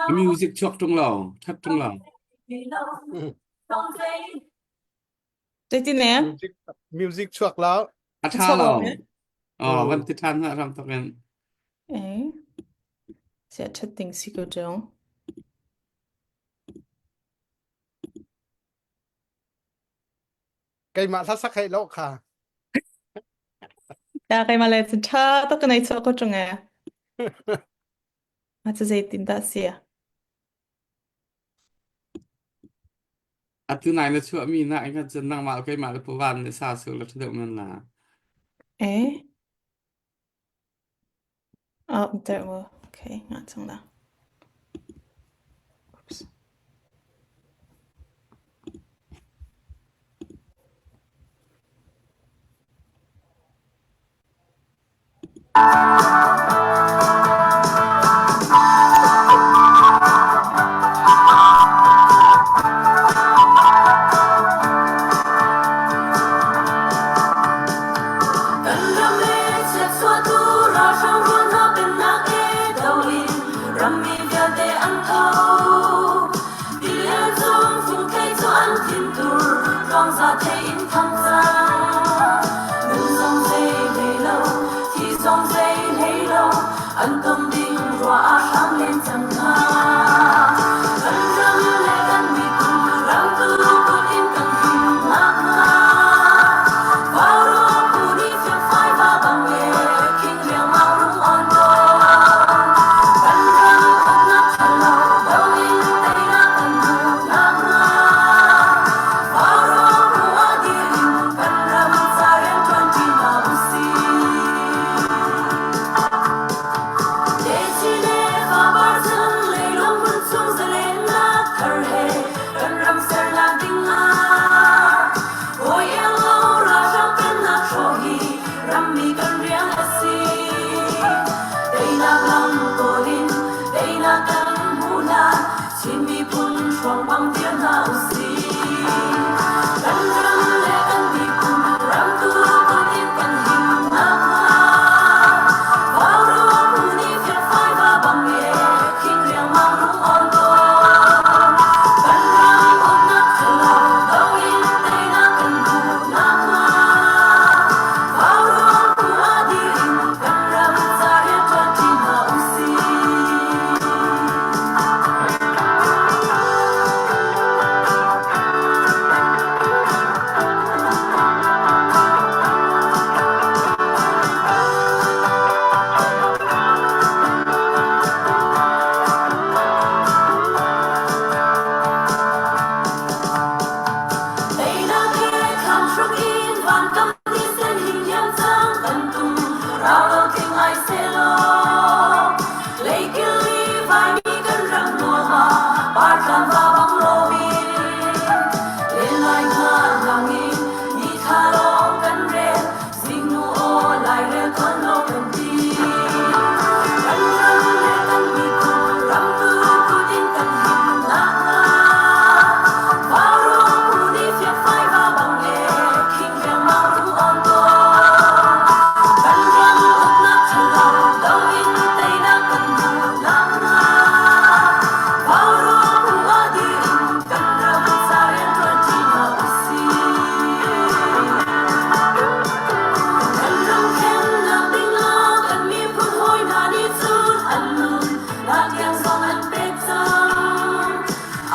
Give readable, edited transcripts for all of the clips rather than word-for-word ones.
A music chuak ṭung lo, ṭhat ṭung lo. Zeitin ne? Music music chuak lo. A ṭha Chuak lo. lo ne? Oh, Mm. van ti ṭhan hlah ram tok in. Eh. Sia ṭhat ding si ko ṭung. Keimah hla sak hei lo kha. Ya keimah le cun ṭha tuk ka nei chuak ko ṭung eh. Ma cu zeitin dah si? Atu nai na chuahmi na in cun nangmah le keimah le puvan nih sa su la ṭha deuh men la. Eh. Oh, there will. Okay, nga cang la. Oops. Kan ram le chiatchuahtu ralhrang rual hna pennak e do in rammi vialte an tho. Tilian cung fungthei cu an thintur tluangza thei in thang cang. Nun zong zei hlei lo, thi zong zei hlei lo, an ton ding ruah ah hram len cang hna. Kan ram le kan miphun ramtu kut in kan him nakhnga. Vauruang phu nih fiangfai va bang e khing riangmang rung on tawn. Kan ram uknak ṭhalo do in teinak kan hmuh nakhnga. Vauruang phu ah dir in kan ram ca rianṭuan ṭi hna usih. Techin le fapar cun leilung hmun chung zalennak thar he kan ram sernak ding ah hawi iang lo ralhrang pennak hrawh hi rammi kan rian a si. Teinak lam kawl in teinak kan hmuh hlan Chin miphun hrawng bang dir hna usih. Kan ram le kan miphun ramtu kut in kan him nakhnga. Vauruang phu nih fiangfai va bang e khing riangmang rung on tawn. Kan ram uknak ṭhalo do in teinak kan hmuh nakhnga. Vauruang phu ah dir in kan ram ca rianṭuan ṭi hna usih. Teinak he thlamhruk in vankam ni sen him hiam cang kan tum rau lo tling ai selaw Leikil i vaimi kan ram nuam ah partlam va bang loin len lai hngar lang in ni thla lawng kan rel zingnu aw lairel ton lo kan ti. Kan ram le kan miphun ramtu kut in kan him nakhnga Vauruang phu nih fiakfai va bang le khing riangmang rum on tawn. Kan ram uknak ṭhalo do in teinak kan hmuh nakhnga Vauruang phu ah dir in kan ram ca rianṭuan ṭi hna usih. Kan ramkhelnak dingah kan miphun hawi hna nih cun an nun tiang zong an pek cang.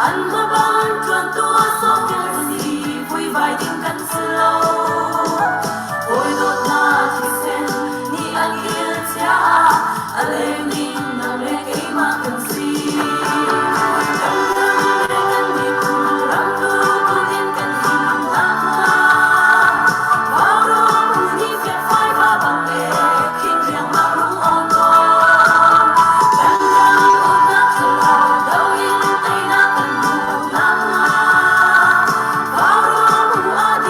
An hmaban ṭuantu a sawhpiak si vuivai ding kan si lo. Hawi dawtnak thisen nih an il chia ah a leng ding nang le keimah kan si. Kan ram le kan miphun ramtu kut in kan him nakhnga. Vauruang phu nih fiakfai va bang le khing riangmang rung awn tawn. Kan ram uknak ṭhalo do in teinak kan hmuh nakhnga. Vauruang phu ah.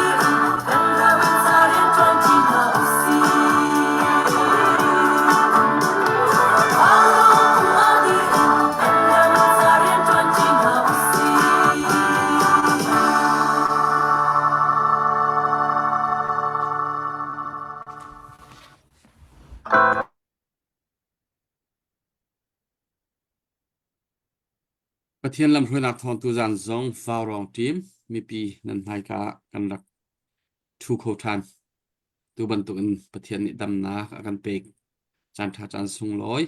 Pathian lamhruainak thawng tuzaan zong Vaurawng team mipi nan hmaika ah kan rak ṭhu kho ṭhan. Tu bantukin Pathian nih damnak a kan pek. Caanṭha caan sunglawi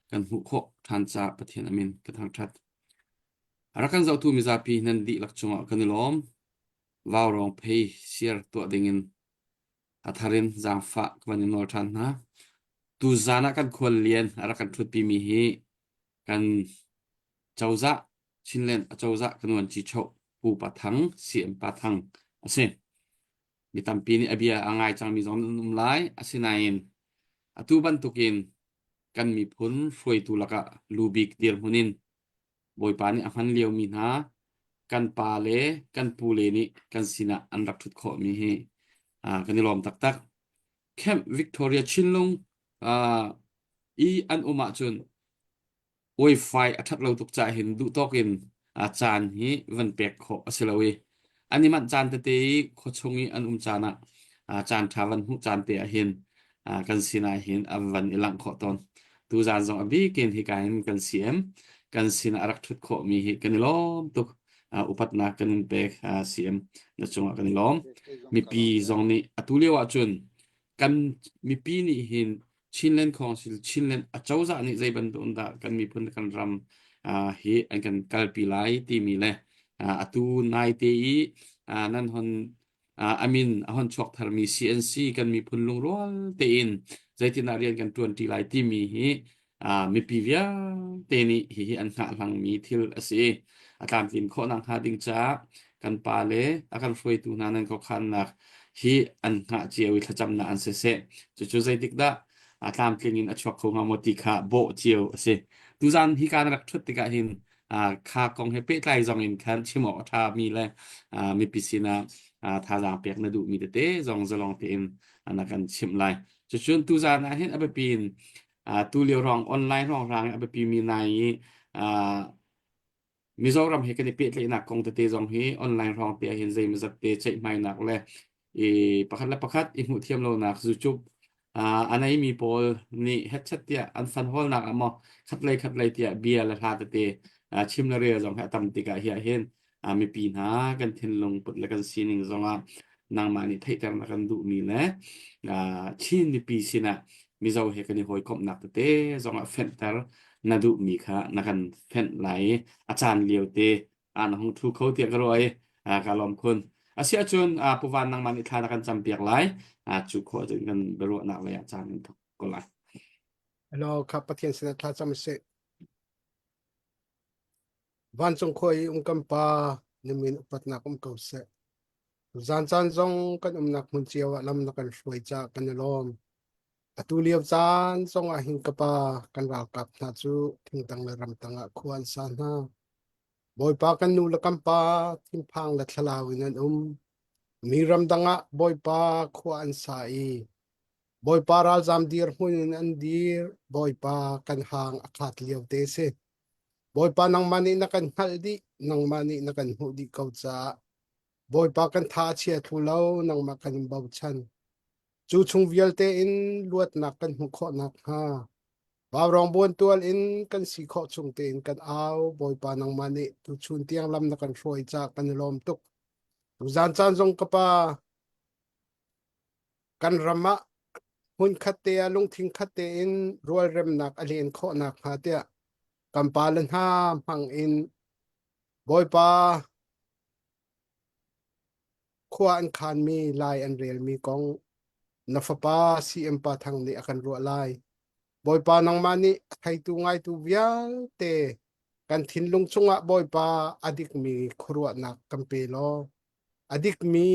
kan hmuh khawh ṭhan caah Pathian a min ka thangṭhat. A rak kan zohtu mizapi nan dihlak cungah kan i lawm. Vaurawng phei siar tuah dingin a thar in zaangfah ka van in nawl ṭhan hna. Tuzaan ah kan khuallian a rak kan ṭhutpimi hi kan cozah Chinland acozah kan uanci choh Pu Pa Thang CM Pa Thang a si. Mi tampi nih a bia a ngai cangmi zong an um lai. Asinain atu bantukin kan miphun hruaitu lakah lu bik dirhmun in Bawipa nih a hman liomi hna kan pa le kan pu le nih kan sinah an rak ṭhut khawhmi hi kan i lawm taktak. Camp Victoria Chinlung i an um ahcun Wi-Fi a ṭhat lo tuk caah hin duhtawk in caan hi van pek khawh a si lo i an i manh caan tete i khuachung i an um caan ah caan ṭha van hmuh caan te ah hin kan sinah hin a van i langh khawh tawn. Tuzaan zong a bik in hika hin kan CM kan sinah a rak ṭhut khawhmi hi kan i lawm tuk. Upatnak kan in pek CM na cungah kan i lawm. Mipi zong nih atu lio ahcun kan mipi nih hin Chinland Council Chinland acozah nih zei bantuk in dah kan miphun kan ram hi an kan kalpi lai timi le atu naite i nan hon a min a hon chuak tharmi CNC kan miphun lungrual tein zeitindah rian kan ṭuanṭi lai timi hi mipi vialte nih hihi an hngahhlangmi thil a si. A tlamtlin khawh nakhnga ding caah kan pa le a kan hruaitu hna nan khuakhannak hi an hngah cio i thlacamnak an si seh. Cucu zeitik dah a tlamtling in a chuak kho hnga maw ti kha bawh cio a si. Tuzaan hi ka na rak ṭhut tikah hin kha kong he pehtlai zong in khan chim awk a ṭhami le mipi sinah thazaang pek na duhmi tete zong zalong tein na kan chimh lai. Cucun tuzaan ah hin a biapi in tu lio rong online rong rang a biapi mi nai i Mizoram he kan i pehtlaihnak kong tete zong hi online rong te ah hin zeimawzat te ceihmainak le i pakhat le pakhat i hmuh thiam lonak zucup a neimi pawl nih hetchet tiah an fan hawlnak ah maw khat lei khat lei tiah bia le hla tete chim le rel zong hi a tam tikah hi ah hin mipi hna kan thinlung put le kan sining zongah nangmah nih theihter na kan duhmi le Chin mipi sinah Mizo he kan i hawikomhnak tete zongah fenhter na duhmi kha na kan fenh lai i a caan lio te ah na hung thu kho tiah ka ruah i ka lawm khun. Asiahcun Pu Van nangmah nih thla na kan campiak lai. Cu khawh cun kan biaruahnak lei ah caan kan thawk ko lai. Hello, kha Pathian sinah thla cam sih. Vancung khua i um kan Pa, na min upatnak um ko seh. Zan caan zong kan umnak hmun cio ah lam na kan hruai caah kan i lawm. Atu lio caan zong ah hin ka pa kan ralkap hna cu thingtang le ramtang ah khua an sa hna. Bawipa kan nu le kan pa thinphang le thlalau in an um. Mi ramdang ah Bawipa khua an sa i Bawipa ralzam dirhmun in an dir. Bawipa kan hang a khat lio te si. Bawipa nangmah nih na kan hngalh dih, nangmah nih na kan hmuh dih ko caah Bawipa kan tha a chia thlu lo, nangmah kan in bochan. Cu chung vialte in luatnak kan hmuh khawh nakhnga Vaurawng buantual in kan si khawh chung tein kan au. Bawipa nangmah nih tuchun tiang lam na kan hruai caah kan i lawm tuk. Tuzaan caan zong ka pa Kan ram ah hmunkhat te ah lungthin khat tein rualremnak a len khawh nakhnga tiah kan pale hna hmang in Bawipa khua an khanmi lai an relmi kong na fapa CM Pa Thang nih a kan ruah lai. Bawipa nangmah nih a theitu ngaitu vialte kan thinlung chungah Bawipa a dikmi khuaruahnak kan pe law a dikmi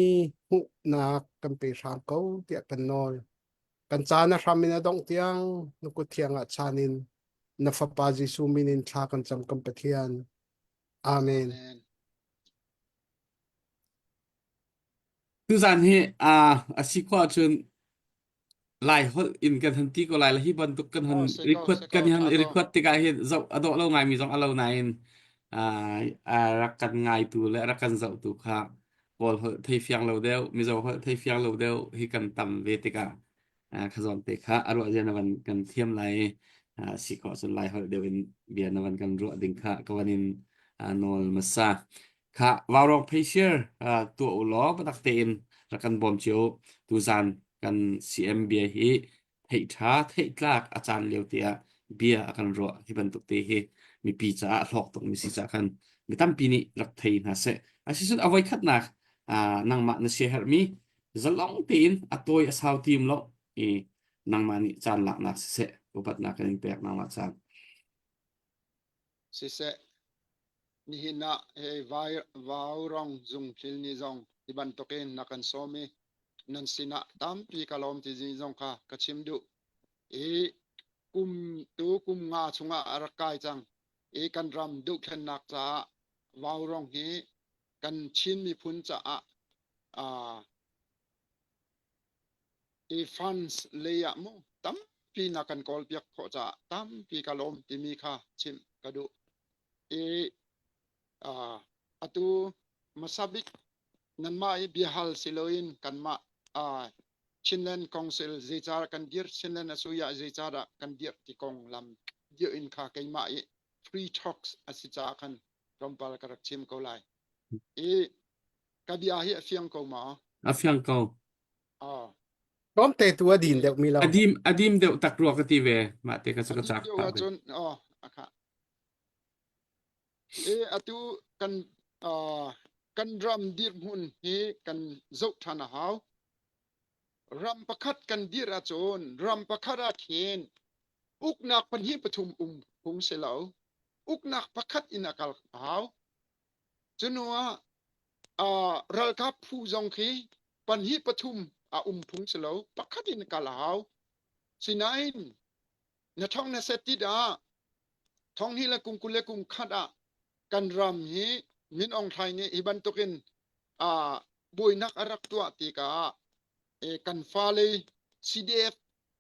hmuhnak kan pe hram ko tiah kan nawl. Kan caan a hram in a dongh tiang na kut thiang ah chaan in na fapa Jesuh min in thla kan cam kan Pathian. Amen. Amen. Tuzaan hi a si khawh ahcun Laiholh in kan han ti ko lai le hi bantuk kan han Oh, si ko, record si ko, kan han ṭha ko. record tikah hin zoh a dawh lo ngaimi zong a lo nain a rak kan ngaitu le a rak kan zohtu kha Kawl holh thei fiang lo deuh Mizo holh thei fiang lo deuh hi kan tam ve tikah kha zawn te kha a ruah zia na van kan thiam lai i si khawh cun Laiholh deuh in bia na van kan ruah ding kha ka van in. Nawl hmasa. Kha vaurawng pheisir tuah u law biatak tein rak kan bawm cio. Tuzan kan CM bia hi theih ṭha theih tlak a caan lio te ah bia a kan ruah hi bantuk te hi mipi caah a hlawk tukmi si caah khan mi tampi nih rak thei hna seh. Asicun a voikhatnak nangmah na siaherhmi zalong tein a tawi a sau tim lo i nangmah nih caan laknak siseh upatnak kan in pek nangmah caan. Siseh, nihin ah hei Vaurong zungthil ni zong hi bantukin na kan sawm i nan sinah tampi ka lawm ti zong kha ka chim duh. I kum tu kum nga chungah a rak kai cang i kan ram dohthlennak caah Vaurong hi kan Chin miphun caah uh, i funds lei ah mu tampi na kan kawl piak khawh caah tampi ka lawm timi kha chimh ka duh. I uh, atu hmasa bik nanmah i biahal si loin kanmah uh, Chinland Council zeicar kan dir Chinland asuya zeicar ah kan dir ti kong lam dir in kha keimah i free talks a si caah khan tlawmpal ka rak chim ko lai. I ka bia hi a fiang ko ma? A fiang ko. Ah. Tlawmte tu a din deuh mi lo. A dim a dim deuh tak rua ka ti ve. Mah te ka A ka dim cak deuh pah ve. ahcun oh akha. E atu kan uh, kan ram dirhmun hi kan zoh ṭhan a hau. Ram pakhat kan dir ahcun ram pakhat ah khin uknak pahnih pathum um phung si lo. Uknak pakhat in a kal a hau. Cunu ah uh, ralkap phu zong khi pahnih pathum a um phung si lo. Pakhat in kal a hau. Sinain na thong na set tit ah thong hi le kum 20 le kum khat ah kan ram hi Min Aung Hlaing nih hi bantukin uh, buainak a rak tuah tikah eh, kan fale CDF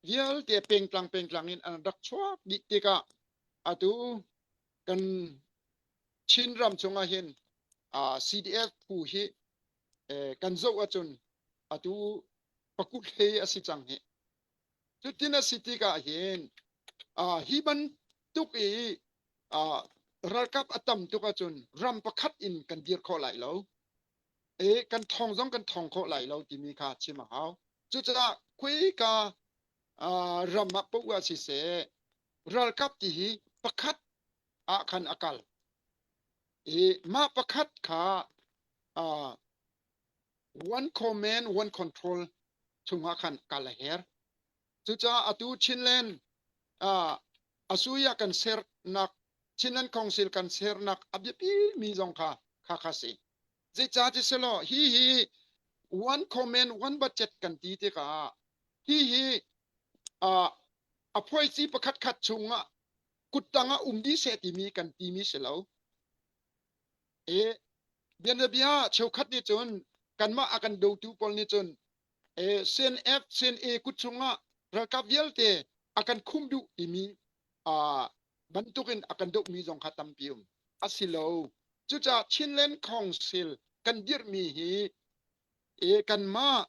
vialte pengtlang pengtlang in an rak chuak dih tikah atu kan Chin ram chungah hin uh, CDF phu hi eh, kan zoh ahcun atu pakut hlei a si cang hi. Cutin a si tikah hin uh, hi bantuk i uh, ralkap a tam tuk ahcun ram pakhat in kan dir khawh lai lo. E, kan thong zong kan thong khawh lai lo timi kha chim a hau. Cucaah khuika uh, ram ah poah siseh ralkap ti hi pakhat ah khan a kal. I mah pakhat kha uh, one command one control chungah khan kal a her. Cucaah atu Chinland uh, asuya kan sernak Chinland Council kan sernak a biapi mi zong kha kha kha si. Zeicah ti selaw hi hi one command one budget kan ti tikah hi hi uh, a phuaici pakhat khat chungah kuttang ah um dih seh timi kan timi si lo. E bianabia cheukhat nih cun kanmah a kan dotu pawl nih cun e CNF CNA kut chungah ralkap vialte a kan khum duh timi uh, bantukin a kan dohmi zong kha tampi um a si lo. Cucaah Chinland Council kan dirhmi hi e kanmah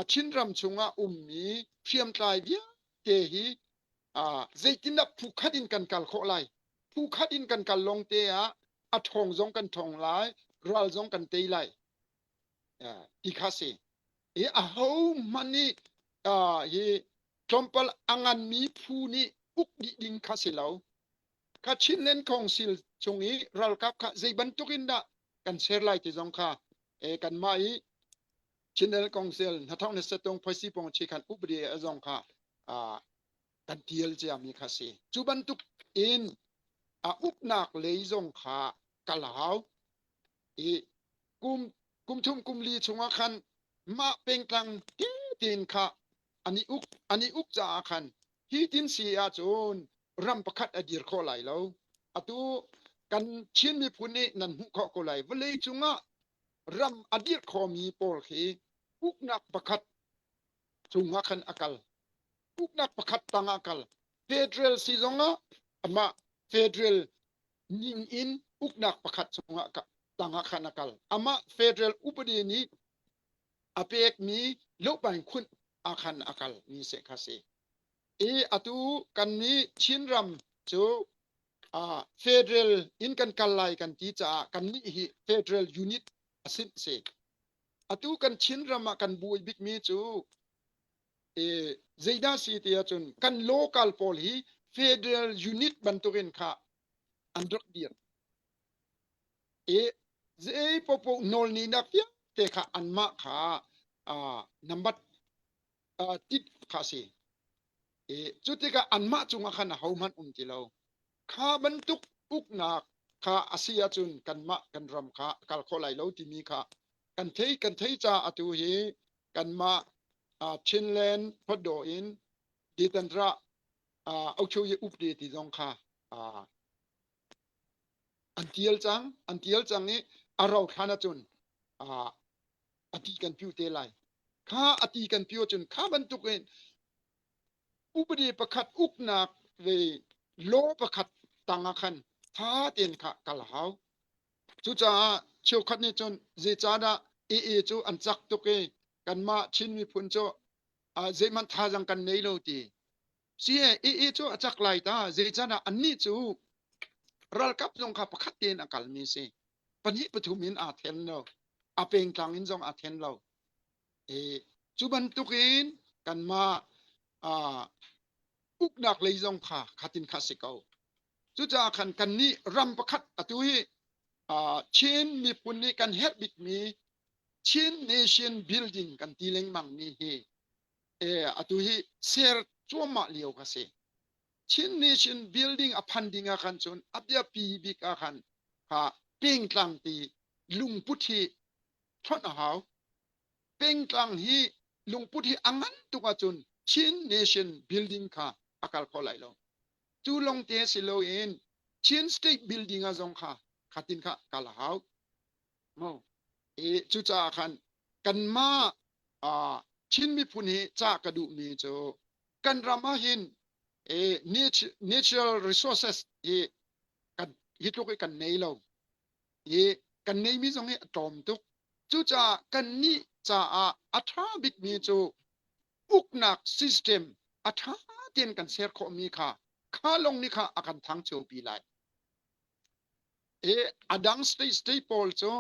Chinram chungah ummi hriamtlai vialte hi zeitindah phu khat in kan kal khawh lai phu khat in kan kal lawng te ah a ṭhawng zong kan ṭhawng lai ral zong kan tei lai ti kha si i aho hmanh nih hi tlawmpal a nganmi phu nih uk dih ding kha si lo kha Chinland Council chung i ralkap kha zei bantuk in dah kan ser lai ti zong kha kanmah i Chinland Council hnathawk na setong phaisi pong chi khan upadi zong kha kan tial ciami kha si. Cu bantuk in a uknak lei zong kha kal a hau. I kum kum thum kum li chungah khan mah pengtlang tein kha an i uk an i uk caah khan hi tin si ahcun ram pakhat a dir khawh lai lo. Atu kan Chin miphun nih nan hmuh khawh ko lai. Vawlei cungah ram a dir khomi pawl khi uknak pakhat cungah khan a kal. Uknak pakhat tangah a kal. Federal si zongah amah federal ning in uknak pakhat chungah tangah khan a kal. Amah federal upadi nih a pekmi lohpain khunh ah khan a kal mi se kha si. I atu kan nih Chinram cu Uh, federal in kan kal lai kan ti caah kan nih hi federal unit a sin si. Atu kan Chin ram ah kan buai bikmi cu e, zeidah si ti ahcun kan local pawl hi federal unit bantukin kha an rak dir. E, zei popo nawl ni nak vialte kha anmah kha uh, nambat uh, tit kha si. E, cu tikah anmah cungah khan ahohmanh um ti lo. Kha bantuk uknak kha a si ahcun kanmah kan ram kha a kal khawh lai lo timi kha kan thei kan thei ca atu hi kanmah uh, Chinland Photdaw in Ditantra uh, Okchoye upde ti zong kha uh, an tial cang an tial cang i a rau thlan ahcun uh, a ti kan piu te lai kha a ti kan piu ahcun kha bantuk in upadi pakhat uknak ve law pakhat tang ah khan tha tein kha kal hau cucaah cheukhat nih cun zeicahdah AA cu an cak tuk i kanmah Chin miphun cu zeihmanh thazang kan nei lo ti si AA cu a cak lai ta zeicahdah annih cu ralkap zong kha pakhat tein a kalmi si pahnih pathum in aa then lo a pengtlang in zong aa then lo E, cu bantukin kanmah uh, uknak lei zong kha khatin kha si ko. Cucaah khan kannih ram pakhat atu hi uh, Chin miphun nih kan herh bikmi Chin Nation Building kan ti lengmang mi hi e, atu hi ser cuahmah lio ka si. Chin Nation Building a phan ding ah khan cun a biapi bik ah khan kha pengtlang ti lungput hi hlonh a hau. Pengtlang hi lungput hi a ngan tuk ahcun Chin Nation building kha a kal kho lai lo. Cu lawng te si loin Chin State building ah zong kha khatin kha kal a hau. Mo. E cucaah khan kanmah uh, Chin miphun hi ca ka duhmi cu kan ram ah hin e, natural resources hi kan hi tluk hi kan nei lo. I kan neimi zong hi a tlawm tuk. Cucaah kannih caah a ṭha bikmi cu uknak system a ṭha tein kan ser khawhmi kha kha lawng nih kha a kan thangchopi lai. I a dang state state pawl cu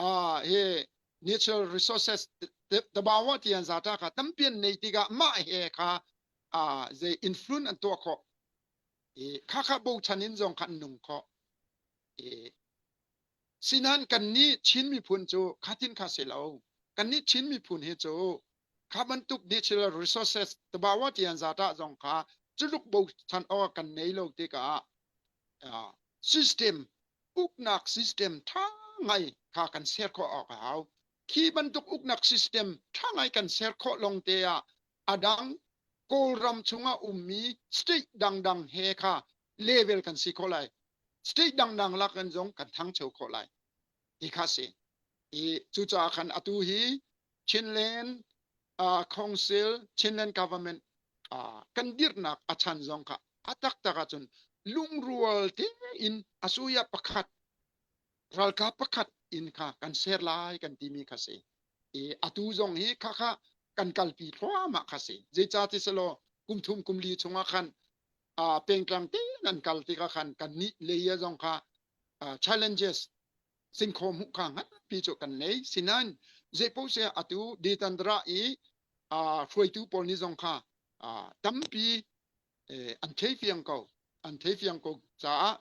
uh, hi natural resources tabawa tian zata kha tampi an nei tikah mah he kha uh, zei influence an tuah khawh. I kha kha bochan in zong kha an nung khawh. Sinan kannih Chin miphun cu khatin kha si lo. Kannih Chin miphun hi cu kha bantuk natural resources tabawa tian zata zong kha culuk bochan awk kan nei lo tikah system uknak system tha ngai kha kan ser khawh awk a hau. Khi bantuk uknak system tha ngai kan ser khawh long te ah adang Kawlram chungah ummi state dangdang he kha level kan si khawh lai. State dangdang lak in zong kan thangcho khawh lai ti kha si. I cucaah khan atu hi Chinland uh, Council, Chinland Government uh, kan dirhnak a chan zong kha a taktak ahcun lungrual tein asuya pakhat ralkap pakhat in kha kan ser lai kan timi kha si. I atu zong hi kha kha kan kalpi thluahmah kha si. Zeicah ti selaw kum thum kum li chungah khan uh, pengtlang tein an kal tikah khan kan nih lei zong kha uh, challenges singkhaw hmuh kha nganpi cu kan nei sinain zeipaoh se atu detandra i uh, hruaitu pawl nih zong kha uh, tampi eh, an thei fiang ko an thei fiang ko caah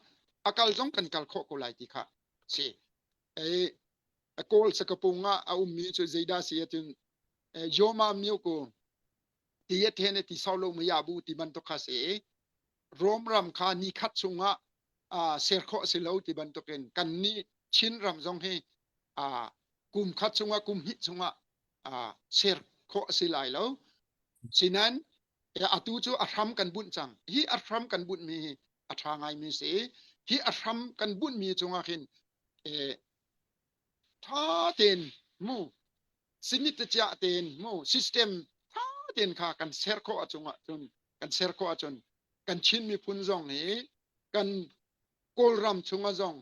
a kal zong kan kal khawh ko lai ti kha si eh a kawl sakapung ah a ummi cu zeidah si ahcun yoma myo ko ti a then ti sau lo maya bu ti bantuk kha si Rom ram kha ni khat chungah ser khawh si lo ti bantukin kan nih Chin ram zong hi kum khat chungah kum hnih chungah ser khawh a si lai lo sinan atu cu a hram kan bunh cang hi a hram kan bunh mi hi a ṭha ngai mi si hi a hram kan bunh mi chungah khin ṭha tein mu sinit chiah tein mu system tha tein kha kan ser khawh ahcung ahcun kan ser khawh ahcun kan Chin miphun zong hi kan Kawlram chungah zong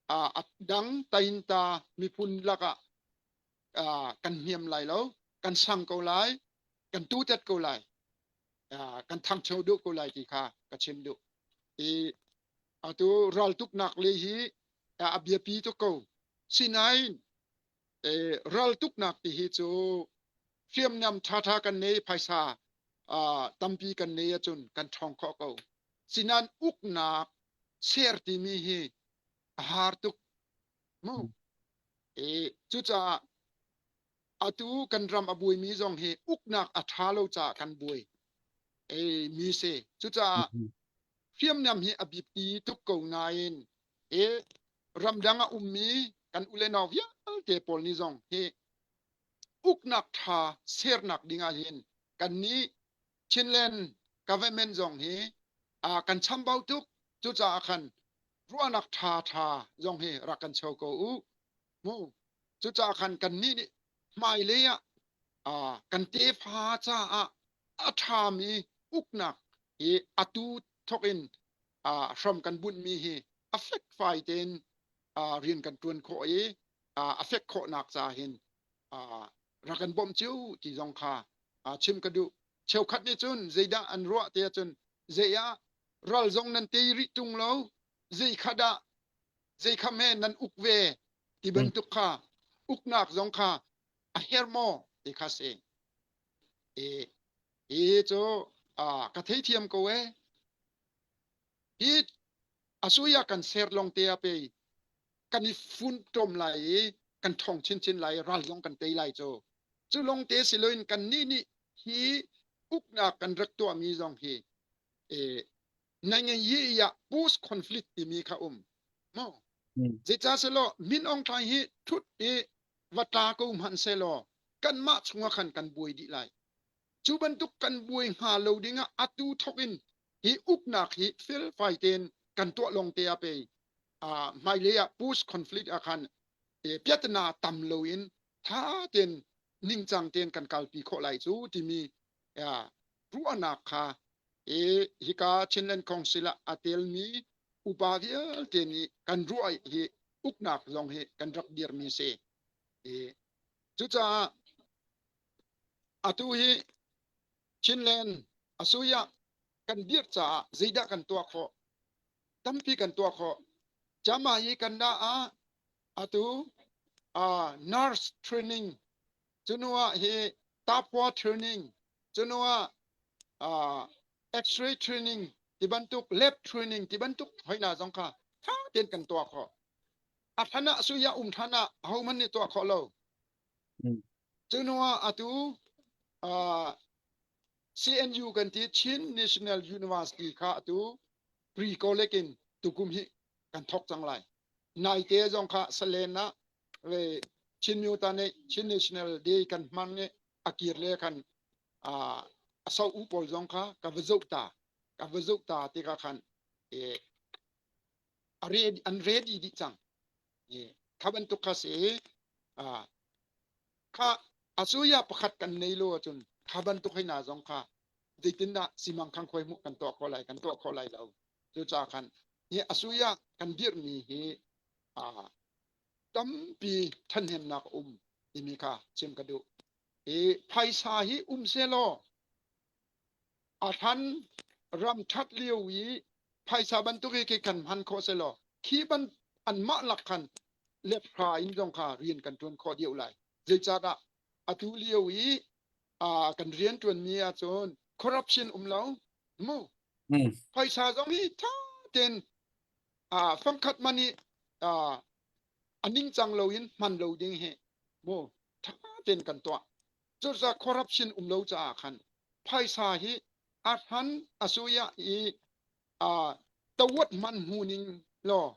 a dang tainta miphun lakah kan hniam lai lo kan sang ko lai kan tutet ko lai kan thangcho duh ko lai ti kha ka chim duh i. Atu raltuknak le hi a biapi tuk ko. Sinain raltuknak ti hi cu hriamnam ṭhaṭha kan nei phaisa tampi kan nei ahcun kan ṭhawng khawh ko. Sinain uknak ser timi hi a har tuk mu. Cucaah atu kan ram a buaimi zong hi uknak a ṭha lo caah kan buai mi si. Cucaah hriamnam hi a biapi tuk ko nain hi ramdang a ummi kan u le nau vialte pawl nih zong hi uknak ṭha sernak ding ah hin kannih Chinland government zong hi kan chambau tuk. Cucaah khan ruahnak ṭha ṭha zong hi rak kan cho ko u. Mu. Cucaah khan kannih nih hmailei ah kan tefa caah a ṭhami uknak hi atu thawk in hram kan bunhmi hi a fekfai tein rian kan ṭuan khawh i a fek khawhnak ca hin rak kan bawmh cio ti zong kha chim ka duh. Cheukhat nih cun zeidah an ruah ti ahcun zei ah ral zong nan tei rih ṭung lo, zei kha dah zei kha hme nan uk ve ti bantuk kha uknak zong kha a her maw ti kha si. E, hi cu ka theithiam ko e. Hi asuya kan ser long te a pe kan i fun tom lai i kan thong chinchin lai ral zong kan tei lai cu. Cu long te si loin kan nih nih hi uknak kan rak tuahmi zong hi e nai ya post conflict timi kha um mo zeicah selaw Min Aung Hlaing hi thut i va tla ko hmanh selaw kanmah chungah khan kan buai dih lai. Cu bantuk kan buai hnga lo dingah atu thok in hi uknak hi felfai tein kan tuah lawng te ah pei hmailei ah post conflict ah khan piatana tam loin tha tein ningcang tein kan kalpi khawh lai cu timi ruahnak kha hika Chinland Council ah a telmi upa vialte nih kan ruah hi uknak zong hi kan rak dirmi si. Cucaah atu hi Chinland asuya kan dirh caah zeidah kan tuah khawh? Tampi kan tuah khawh. Chama hi kan dah ah atu nurse training cunu ah hi tapua training cunu ah x-ray training ti bantuk lab training ti bantuk hoina zong kha tha tein kan tuah khawh. A hlan ah suya um than ah ahohmanh nih tuah khawh lo. Cu hnu ah atu CNU kan ti Chin National University kha atu pre-college in tukum hi kan thawk cang lai. Naite zong kha Salen ah le Chin Myo nih Chin National Day kan hmang i a kir le khan a so u pawl zong kha ka va zoh ta ka va zoh ta tikah khan an ready dih cang. Kha bantuk kha si kha asuya pakhat kan nei lo ahcun kha bantuk hei na zong kha zeitindah simang khang khuai hmuh kan tuah khawh lai kan tuah khawh lai lo cucaah khan hi asuya kan dirhmi hi tampi ṭhahnemnak a um timi kha chim ka duh. I phaisa hi um selaw a hlan ram ṭhat lio i phaisa bantuk hi khi kan hman khawh selaw khi ban anmah lak khan lephra in zong kha rian kan ṭuan khawh deuh lai. Zeicahdah atu lio i kan rian ṭuanmi ahcun corruption um lo mu phaisa zong hi ṭha tein fangkhat man i a ningcang loin hman lo ding hi mu ṭha tein kan tuah. Cucaah corruption um lo caah khan phaisa hi a hran a suya i tawat man hmu ning law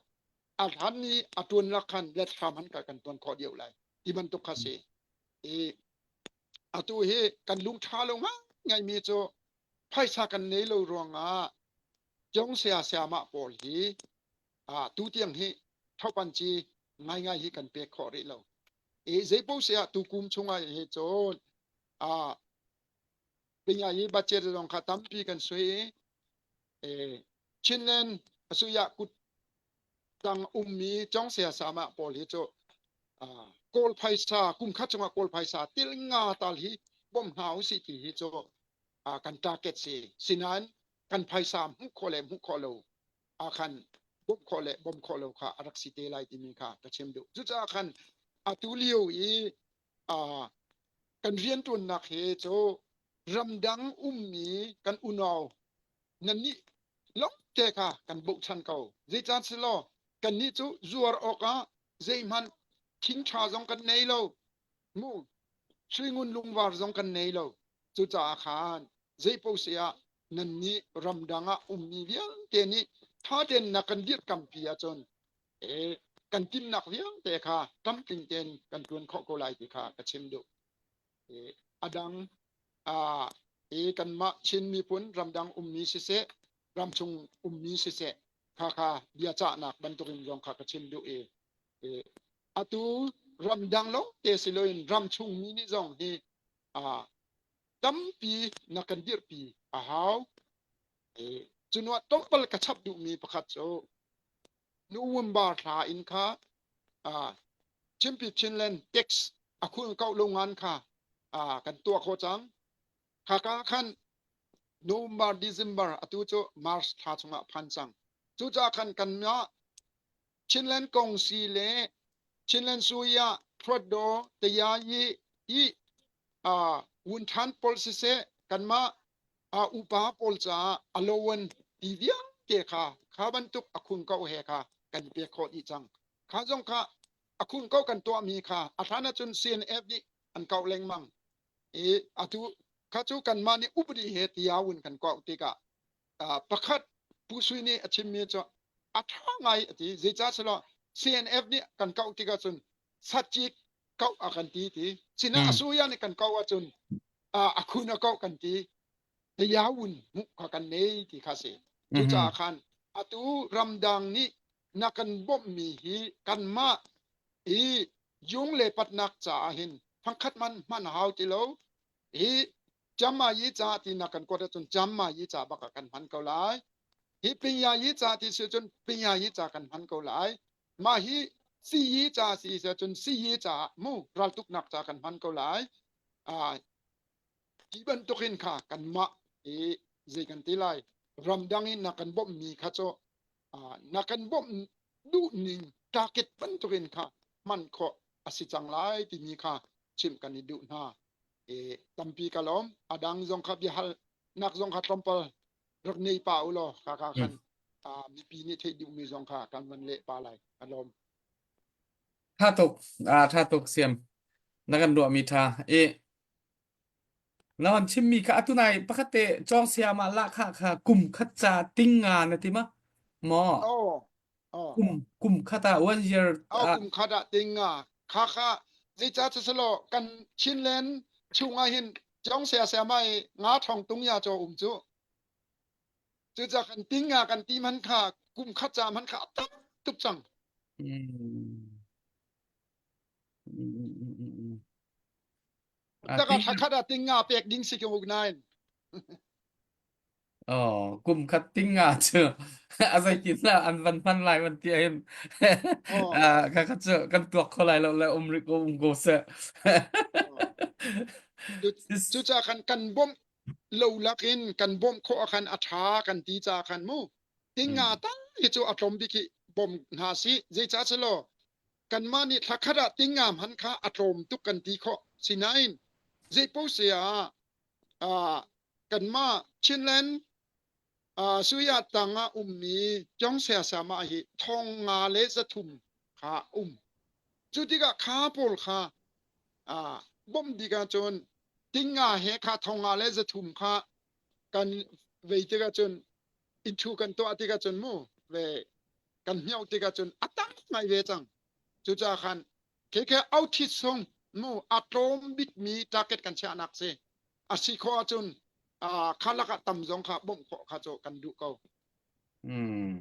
a hlan i a tuan lak khan let hram han kan tuan khawh deuh lai ti bantuk kha si. I atu hi kan lung ṭha lo ngaingai mi cu phaisa kan nei lo ruangah Jong saya sayamah pawl hi tu tiang hi thopanci ngaingai hi kan pek khawh rih lo. I zeipaoh si ah tukum chungah hi cun pinya hi budget zong kha tampi kan sui i Chinland asuya kut tang ummi Jong saya sayamah pawl hi cu Kawl phaisa kum khat chungah Kawl phaisa til nga tal hi bawmh hna usih ti hi cu kan target si. Sinain kan phaisa hmuh khawh le hmuh khawh lo ah khan. bawmh khawh le bawmh khawh lo kha a rak si te lai timi kha ka chim duh. Cucaah khan atu lio i uh, kan rianṭuannak hi cu ramdang ummi kan unau nannih lawngte kha kan bochan ko. Zeicah selaw kannih cu zuar awkah zeihmanh thing ṭha zong kan nei lo. Mu suingun lungvar zong kan nei lo. Cucaah khan zeipaoh si ah nannih ramdang ah ummi vialte nih ṭha tein na kan dirhkampi ahcun e, kan timnak vialte kha tlamtling tein kan ṭuan khawh ko lai ti kha ka chim duh. E, a dang a i kanmah Chin miphun ramdang ummi siseh ramchung ummi siseh kha kha bia cahnak bantukin zong kha ka chim duh i e, atu ramdang lo te si loin ramchung mi nih zong hi a tampi na kan dirhpi a hau. E, cunuah tlawmpal ka chap duhmi pakhat cu November thla in kha uh, Chinpi Chinland tax a khul ko lo ngan kha uh, kan tuah khawh cang. Khaka khan November, December atu cu March thla chungah phan cang. Cucaah khan kan mah Chinland Kongsi le Chinland Suya Thruatdaw Tayayi i uh, Wunthan pawl siseh kanmah uh, upa pawl caah alowan ti vialte kha kha bantuk a khun ko he kha kan pek khawh dih cang. Kha zong kha a khun ko kan tuahmi kha a hlan ahcun CNF nih an kauh lengmang i atu kha cu kanmah nih upadi he tiawun kan kauh tikah uh, pakhat Pu Sui nih a chimmi cu a ṭha ngai a ti zeicah selaw CNF nih kan kauh tikah cun satcik kauh a kan ti ti sinah a suya nih kan kauh ahcun a khun a kauh kan ti yawun hmuh kha kan nei ti kha si cucaah khan atu ramdang nih na kan bawmhmi hi kanmah i yung le patnak caah hin fangkhat man hman hau ti lo hi Jamma yi ca ti na kan kuat ahcun Jamma yi ca bak ah kan hman ko lai. Hi pinya yi ca ti si cun pinya yi ca kan hman ko lai. Mah hi siyi ca si si cun siyi ca mu raltuknak ca kan hman ko lai. Ah ti bantukin kha kanmah i zei kan ti lai ramdang in na kan bawmhmi kha cu na kan bawmh duh ning target bantukin kha hman khawh a si cang lai timi kha chimh kan i duh hna. E, tampi ka lawm. A dang zong kha biahal nak zong kha tlawmpal rak nei pa u law kha kha khan mipi nih theih duhmi zong kha kan van leh pa lai. Ka lawm. Tha tuk, ah tha tuk siam. Na kan ruahmi tha. I na hon chimmi kha atu nai pakhat te cawng siama lah kha kha kum khat ca ting nga na ti ma? Maw? Oh, oh. Kum kum khat ah one year Oh, kum khat ah ting nga. Kha kha zeica selo kan Chinland chungah hin cawng sia sia mai nga thong tung ya cho um cu. Cuca kan ting nga kan ti man kha kum khat ca man kha tam tuk cang. Mm. Mm, mm, mm, mm, mm. Ah, Taka ting thakhat ah ting nga pek ding si ko nain. Oh, kum khat ting nga cu a zeitin lah an van hman lai van ti ahhin Oh. ah ka kha cu kan tuak kho lai lo le um rik ko um ko seh. Oh. Cucaah khan kan bawmh lo lakin kan bawmh khawh ah khan a ṭha kan ti ca khan mu tinga tal hi cu a tlawm bik hi bawm hna si zeicah selaw kanmah nih thla khat ah tinga hman kha a tlawm tuk kan ti khawh sinain zeipaoh se ah ah kanmah Chinland uh, suya tang ah ummi Kyongsia sama hi thong nga le zathum kha um cu tikah kha pawl kha ah bawmh bik ahcun tinga he kha thong nga le zathum kha kan vei tikah cun inthu kan tuah tikah cun mu ve kan hmioh tikah cun a tam ngai ve cang cucaah khan khekhe authit sung mu a tlawm bikmi target kan chiahnak si a si khawh ahcun kha lakah tam zong kha bawmh khawh kha cu kan duh ko. Hmm.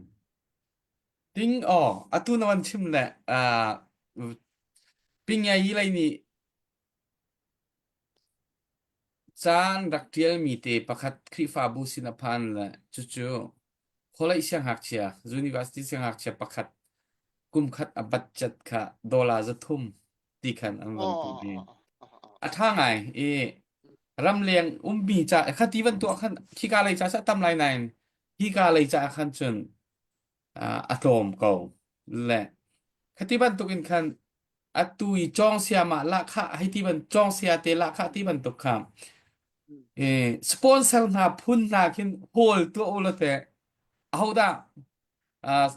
Ting aw atu na van chim le uh, pingyai lei nih Caan rak ṭialmi te pakhat Khrihfabu sin a phan le cucu khualei siangngakchia, university siangngakchia pakhat kumkhat a budget kha dollar 300 ti khan an van ti ve. A ṭha ngai i ramleng ummi ca khati van tuah khan khika lei ca cu a tam lai nain hika lei ca khan cun. A tlawm ko. Le khati bantuk in khan atu i cawng sia mah lahkhah hei ti ban cawng sia te lahkhah ti bantuk kha eh sponsor hna phun hna khin hawl tuah u la te ahodah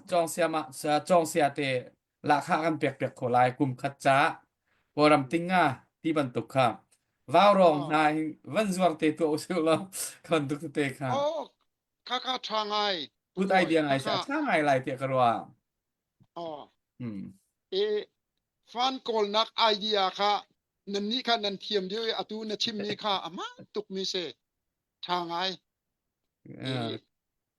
cawng sia mah cawng sia te lahkhah kan pek piak kho lai kum khat ca Kawlram tinga ti bantuk kha vaurawng hna hi van zuar te tuah u sih law kha bantuk tete kha Oh, kha kha ṭha ngai. Good idea ngai si a ṭha ngai lai tiah ka ruah. Oh. Hmm. E fan kawlnak idea kha nan nih kha nan thiam deuh i atu na chimmi kha a hmaan tukmi si. Ṭha ngai. Yeah.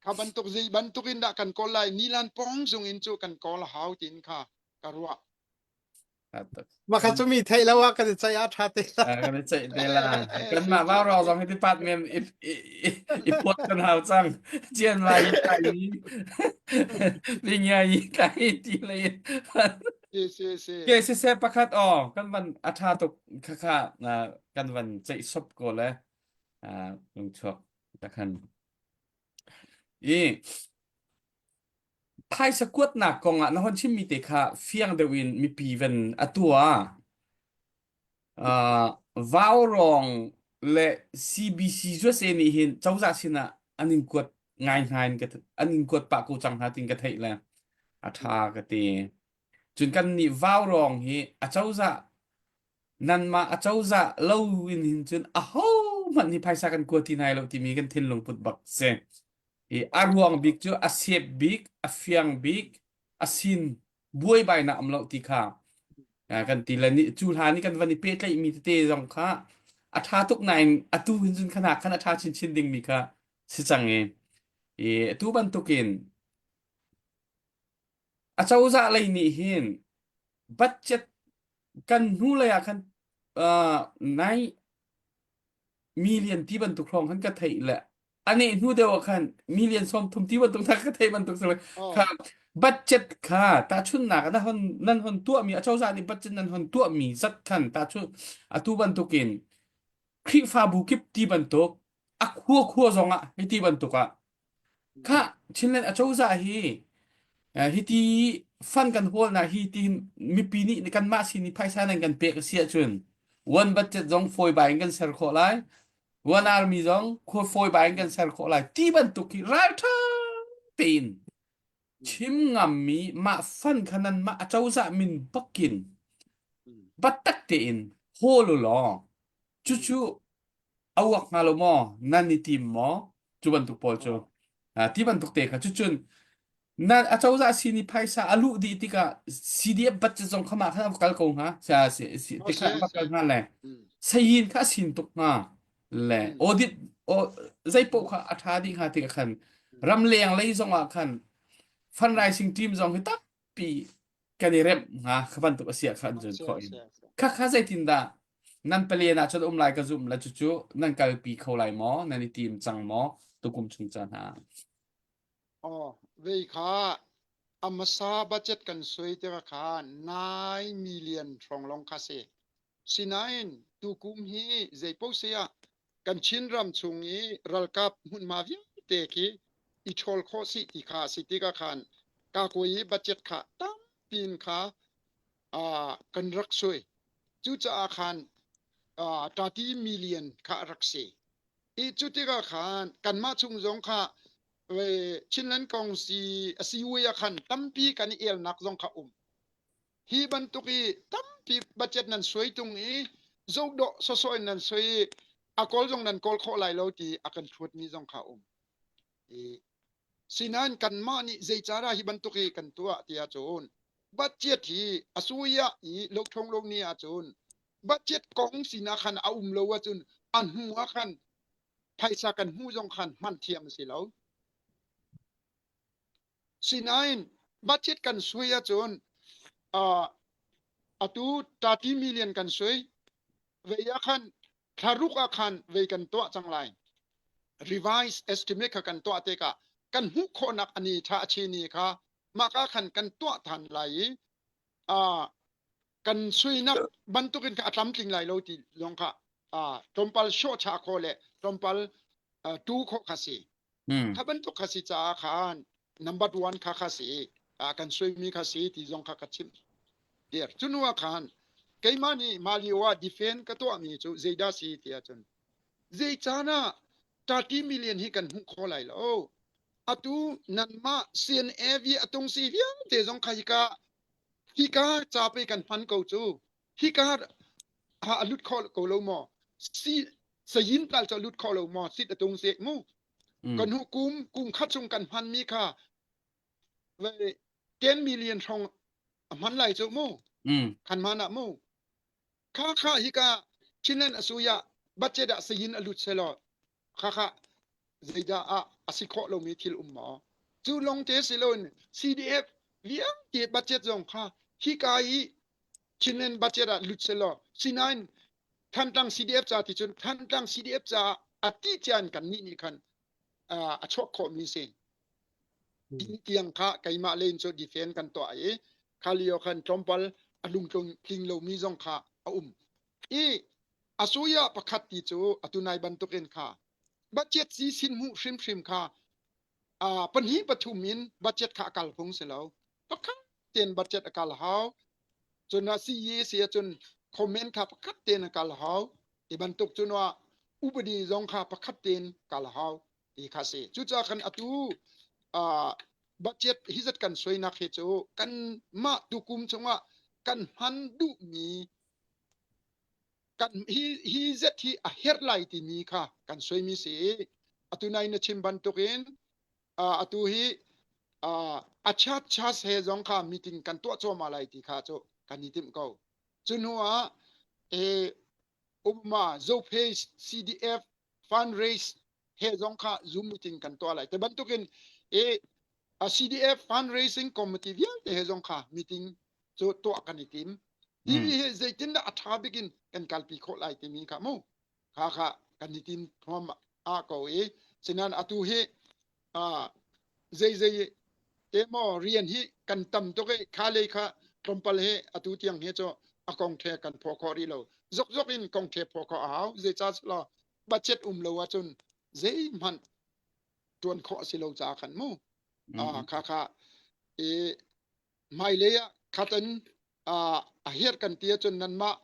Kha bantuk zei bantuk in dah kan kawl lai nilan pong zung in cu kan kawl a hau tiin kha ka ruah. Mah kha cu mi theih lo ah kan i ceih ah ṭha te la. Kan i ceih te la. Kanmah vaurawng zong hi department i i phuat kan hau cang. Cian lai i kai i lingia i kai ti lei. Si si si. Ke siseh pakhat aw kan van a ṭha tuk kha kha kan van ceih sop ko le lungchuak takhan. I Phaisa kuatnak kongah na hon chimmi te kha fiang deuh in mipi van a tuah. Uh, Vaurawng le CBC USA nih hin cozah sinah an in kuat ngai hna in ka an in kuat pah ko cang hna tin ka theih le a ṭha ka ti. Cun kan nih Vaurawng hi a cozah nanmah a cozah lo in hin cun aho hmanh hi phaisa kan kua ti hna lo timi kan thinlung put bak si. I a ruang bik cu a sep bik, a fiang bik, a sin buaibainak um lo ti kha kan ti le ni cu hlan i kan van i pehtlaihmi tete zong kha a ṭha tuk nain atu hin cun khana khan a ṭha chinchin dingmi kha si cang i i atu bantukin a cozah lei nih hin budget kan hnu lei ah khan uh, nai million ti bantuk hrawng khan ka theih le a neh hnu deuh ah khan million 30 ti bantuk hna ka theih bantuk si kha budget kha tahchunhnak na hon nan hon tuahmi a cozah nih budget nan hon tuahmi zat khan tahchun atu bantukin Khrihfabu kip ti bantuk a khua khua zong ah hi ti bantuk ah kha Chinland acozah hi hiti fund kan hawlnak hi ti mipi nih kanmah sin i phaisa nan kan pek a si ahcun one budget zong fawi bai in kan ser khawh lai one army zong khua fawi bai in kan ser khawh lai ti bantuk hi ralṭha tein chim ngammi mah fund kha nan mah acozah min bakin biatak tein hawl u law cucu a uak hnga lo maw nan i tim maw cu bantuk pawl cu ti bantuk te kha cucun na acozah sin i phaisa a luh dih tikah CDF budget zong kha mah khan a va kal ko hnga tikha a va kal hnga le sayin kha a sin tuk hnga le audit zeipoh kha a ṭha dih hnga tikah khan ramleng lei zong ah khan fundraising team zong hi tampi kan i remh hnga kha bantuk a si ah khan cun khawh in kha kha zeitindah nan palen ah cun um lai ka zumh la cucu nan kalpi kho lai maw nan i tim cang maw tukum chung ca hna Oh, vei kha a hmasa budget kan sui tikah kha 9 million hrawng lawng kha si. Sinain tukum hi zeipaoh si ah kan Chinram chung i ralkap hmunhma vialte khi i ṭhawl khawh sih ti kha a si tikah khan kakuai i budget kha tampi in kha uh, kan rak sui. Cucaah khan uh, 30 million kha a rak si. I cu tikah khan kanmah chung zong kha Chinland kong si a si ah khan tampi kan i elnak zong kha um. Hi bantuk i tampi budget nan suai tung i zohdawh sawsawh in nan suai i a kawl zong nan kawl khawh lai lo ti a kan thuatmi zong kha um. I sinain kanmah nih zeicara hi bantuk hi kan tuah ti ahcun budget hi a sui ah i lothong lo ni ahcun budget kong sinak khan a um lo ahcun a hnu ah khan phaisa kan hmuh zong khan hman thiam a si lo. Sinain budget kan sui ahcun uh, atu 30 million kan sui vei ah khan thlaruk ah khan vei kan tuah cang lai revise estimate kha kan tuah tikah kan hmuh khawhnak ani tha a chini kha mah ka khan kan tuah than lai i uh, kan suinak bantukin kha a tlamtling lai lo ti zong kha uh, tlawmpal shawh cha kho le tlawmpal uh, tu khawh kha si Hmm. kha bantuk kha si caah khan. Number one kha kha si kan suaimi kha si ti zong kha ka chimh dir. Cu hnu ah khan keimah nih mah lio ah defend ka tuahmi cu zeidah si ti ahcun zei caan ah 30 million hi kan hmuh kho lai lo. Atu nanmah CNAV a tung si vialte zong kha hika hika ca pe kan hman ko cu hika a lut kho ko lo maw si sayin tal cu a lut kho lo maw sit a tung se mu kan hu kum kum khat chung kan hman mi kha 10 million hrawng a hman lai cu mu khan man ah mu kha kha hika Chinland asuya budget ah sayin a lut selaw kha kha zeidah ah a si khawh lomi thil um maw cu lawng te si loin CDF vialte budget zong kha hika i Chinland budget ah lut selaw sinain Thantlang CDF ca ti cun Thantlang CDF ca a ti cian kan nih nih khan a chuak khawhmi si tiang kha keimah len cu defend kan tuah i kha lio khan tlawmpal a lungtlung tling lomi zong kha a um i asuya pakhat ti cu atu nai bantukin kha budget si sin hmuh hrimhrim kha pahnih pathum in budget kha a kal phung si lo pakhat ten budget a kal hau cun a CE si ahcun comment kha pakhat ten a kal hau ti bantuk cun ah upadi zong kha pakhat ten kal hau ti kha si cucaah khan atu budget hi zat kan suainak hi cu kan mah tukum chungah kan hman duhmi kan hi hi zet hi a herh lai timi kha kan suaimi si atu nai na chim bantukin atu hi a chat chas he zong kha meeting kan tuah cuahmah lai ti kha cu kan i timh ko cu hnu ah Obama Zophe CDF fundraise he zong kha Zoom meeting kan tuah lai te bantukin e CDF fundraising committee vialte he zong kha meeting cu tuah kan i tim hi hi zeitindah a ṭha bik in kan kalpi khawh lai timi kha mu kha kha kan i tim thuam a ko i sinan atu hi zei zei te maw rian hi kan tam tuk i kha lei kha tlawmpal he atu tiang hi cu a kong the kan phaw khawh rih lo zokzok in kong the phaw khawh a hau zeicah law budget um lo ahcun zeihmanh ṭuan khawh a si lo caah khan mu kha kha i hmailei ah khat in a herh kan ti ahcun nanmah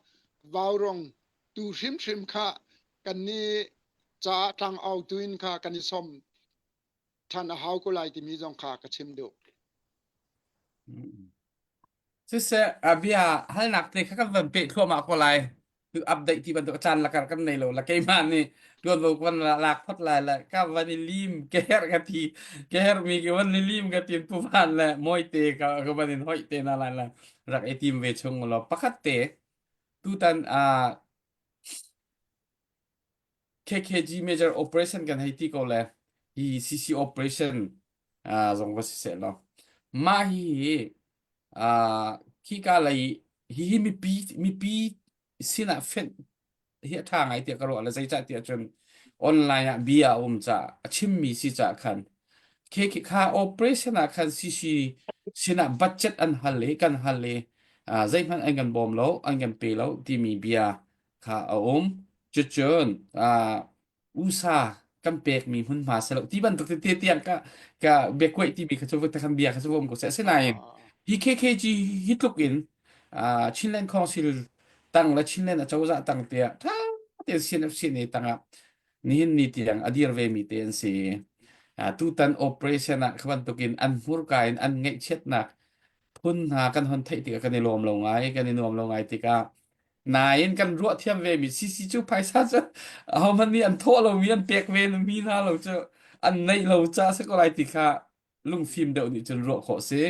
vaurong tu hrimhrim kha kan ni caah tlangau tu in kha kan i som ṭhan a hau ko lai timi zong kha ka chim duh. Siseh, a bia halnak te kha kan van peh thluahmah ko lai. Tu update ti bantuk caan lakar kan nei lo la keimah nih tuanvo kan lak phot lai la ka van i lim ke her ka ti ke her mi ke van i lim ka tin pu van le moi te ka ka van in hoi te na lai la rak i tim ve chung lo pakhat te tutan a KKG major operation kan hei ti ko le hi CC operation zong va si seh law mah hi khika lei hihi mipi mipi sinah fenh hi a ṭha ngai tiah ka ruah le zeicah tiah cun online ah bia a um caah a chimmi si caah khan khe kha operation ah khan CC sinah budget an hal i kan hal i zeihmanh an kan bawm lo an kan pe lo timi bia kha a um cucun USA kan pekmi hmunhma si lo ti bantuk tete tiang ka ka biakuaih timi kha cu kan bia kha cu um ko seh asinain hi KKG hi tluk in Chinland Council tang le Chinland acozah tang tiah tha tein CNF CNA tangah nihin ni tiang a dir ve mi te an si tutan operation ah kha bantukin an hmurka in an ngaihchiatnak phun hna kan hon theih tikah kan i lawm lo ngai kan i nuam lo ngai tikah Nain kan ruah thiam ve mi CC cu phaisa cu ahohmanh nih an thawh lomi an pek ve mi hna lo cu an neih lo ca si ko lai ti kha lungfim deuh nih cun ruah khawh si.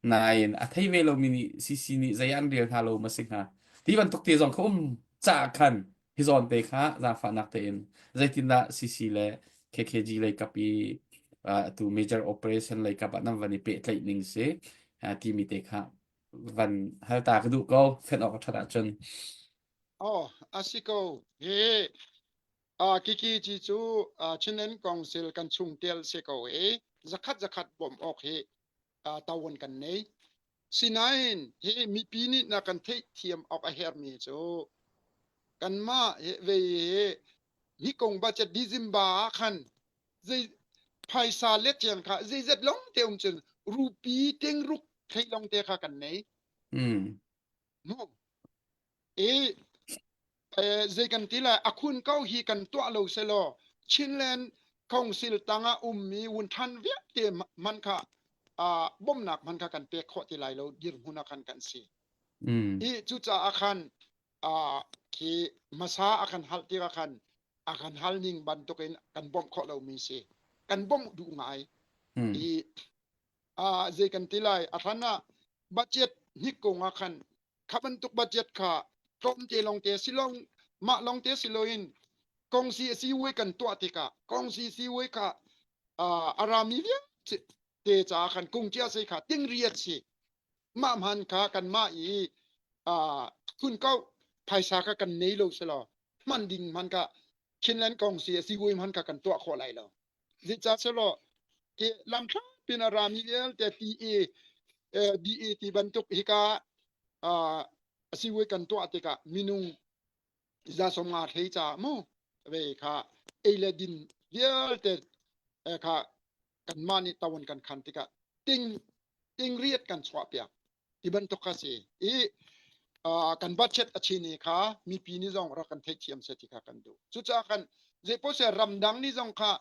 Nain a thei ve lomi nih CC nih zei an rel hna lo ma si hnga. Ti bantuk te zong kha um ca khan hi zawn te kha zaangfahnak tein zeitindah CC le KKG lei kap i atu major operation lei kap ah nan van i pehtlaih ning si timi te kha van hal ta ka duh ko fenh awk a ṭhat ahcun Oh, a si ko. Hi uh, Kiki ci cu uh, Chinland Council kan chungtel si ko i zakhat zakhat bawmh awk hi uh, tawon kan nei. Sinain hi mipi nih na kan theihthiam awk a hermi cu kanmah hi ve hi ni kong budget December ah khan zei. phaisa let ciang kha zeizat long te um cun rupi tingruk thei long te kha kan nei. Mm. Mu. I zei kan ti lai a khun ko hi kan tuah lo selaw Chinland Council tangah ummi wunthan vialte man kha bawmhnak man kha kan pek khawh ti lai lo dirhmun ah khan kan si. Mm. I cucaah khan khi hmasa a kan hal tikah khan a kan hal ning bantukin kan bawmh khawh lomi si. Kan bawmh duh ngai. Mm. I zei kan ti lai a hran ah budget hnik kong ah khan kha bantuk budget kha tlawmte lawngte si lo mah lawngte si loin kongsi a si wei kan tuah tikah kongsi si wei kha a rami vialte caah khan kung cia sei kha tingriat si mah hman kha kanmah i khun ko phaisa kha kan nei lo selaw hman ding hman kha Chinland kongsi a si wei hman kha kan tuah khawh lai lo Zeicah selaw hi lamthla pin a rami vialte TA, DA ti bantuk hika a siwei kan tuah tikah minung za 50 hlei caah mu ve kha ei le din vialte kha kanmah nih tawan kan khan tikah ting ting riat kan chuah piak ti bantuk kha si i kan budget a chin i kha mipi nih zong rak kan theihthiam seh ti kha kan duh cucaah kan zeipaoh seh ramdang nih zong kha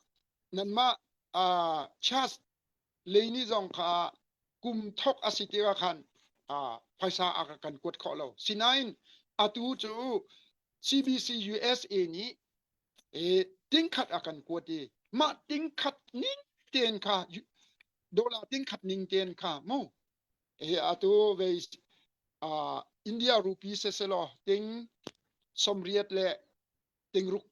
nanmah church lei nih zong kha kum thok a si tikah khan phaisa a kan kuat khawh lo sinain atu cu CBC USA nih tingkhat a kan kuat i mah tingkhat ning tein kha dollar tingkhat ning tein kha mu Hi atu vei uh, India rupee seselaw ting somriat le tingruk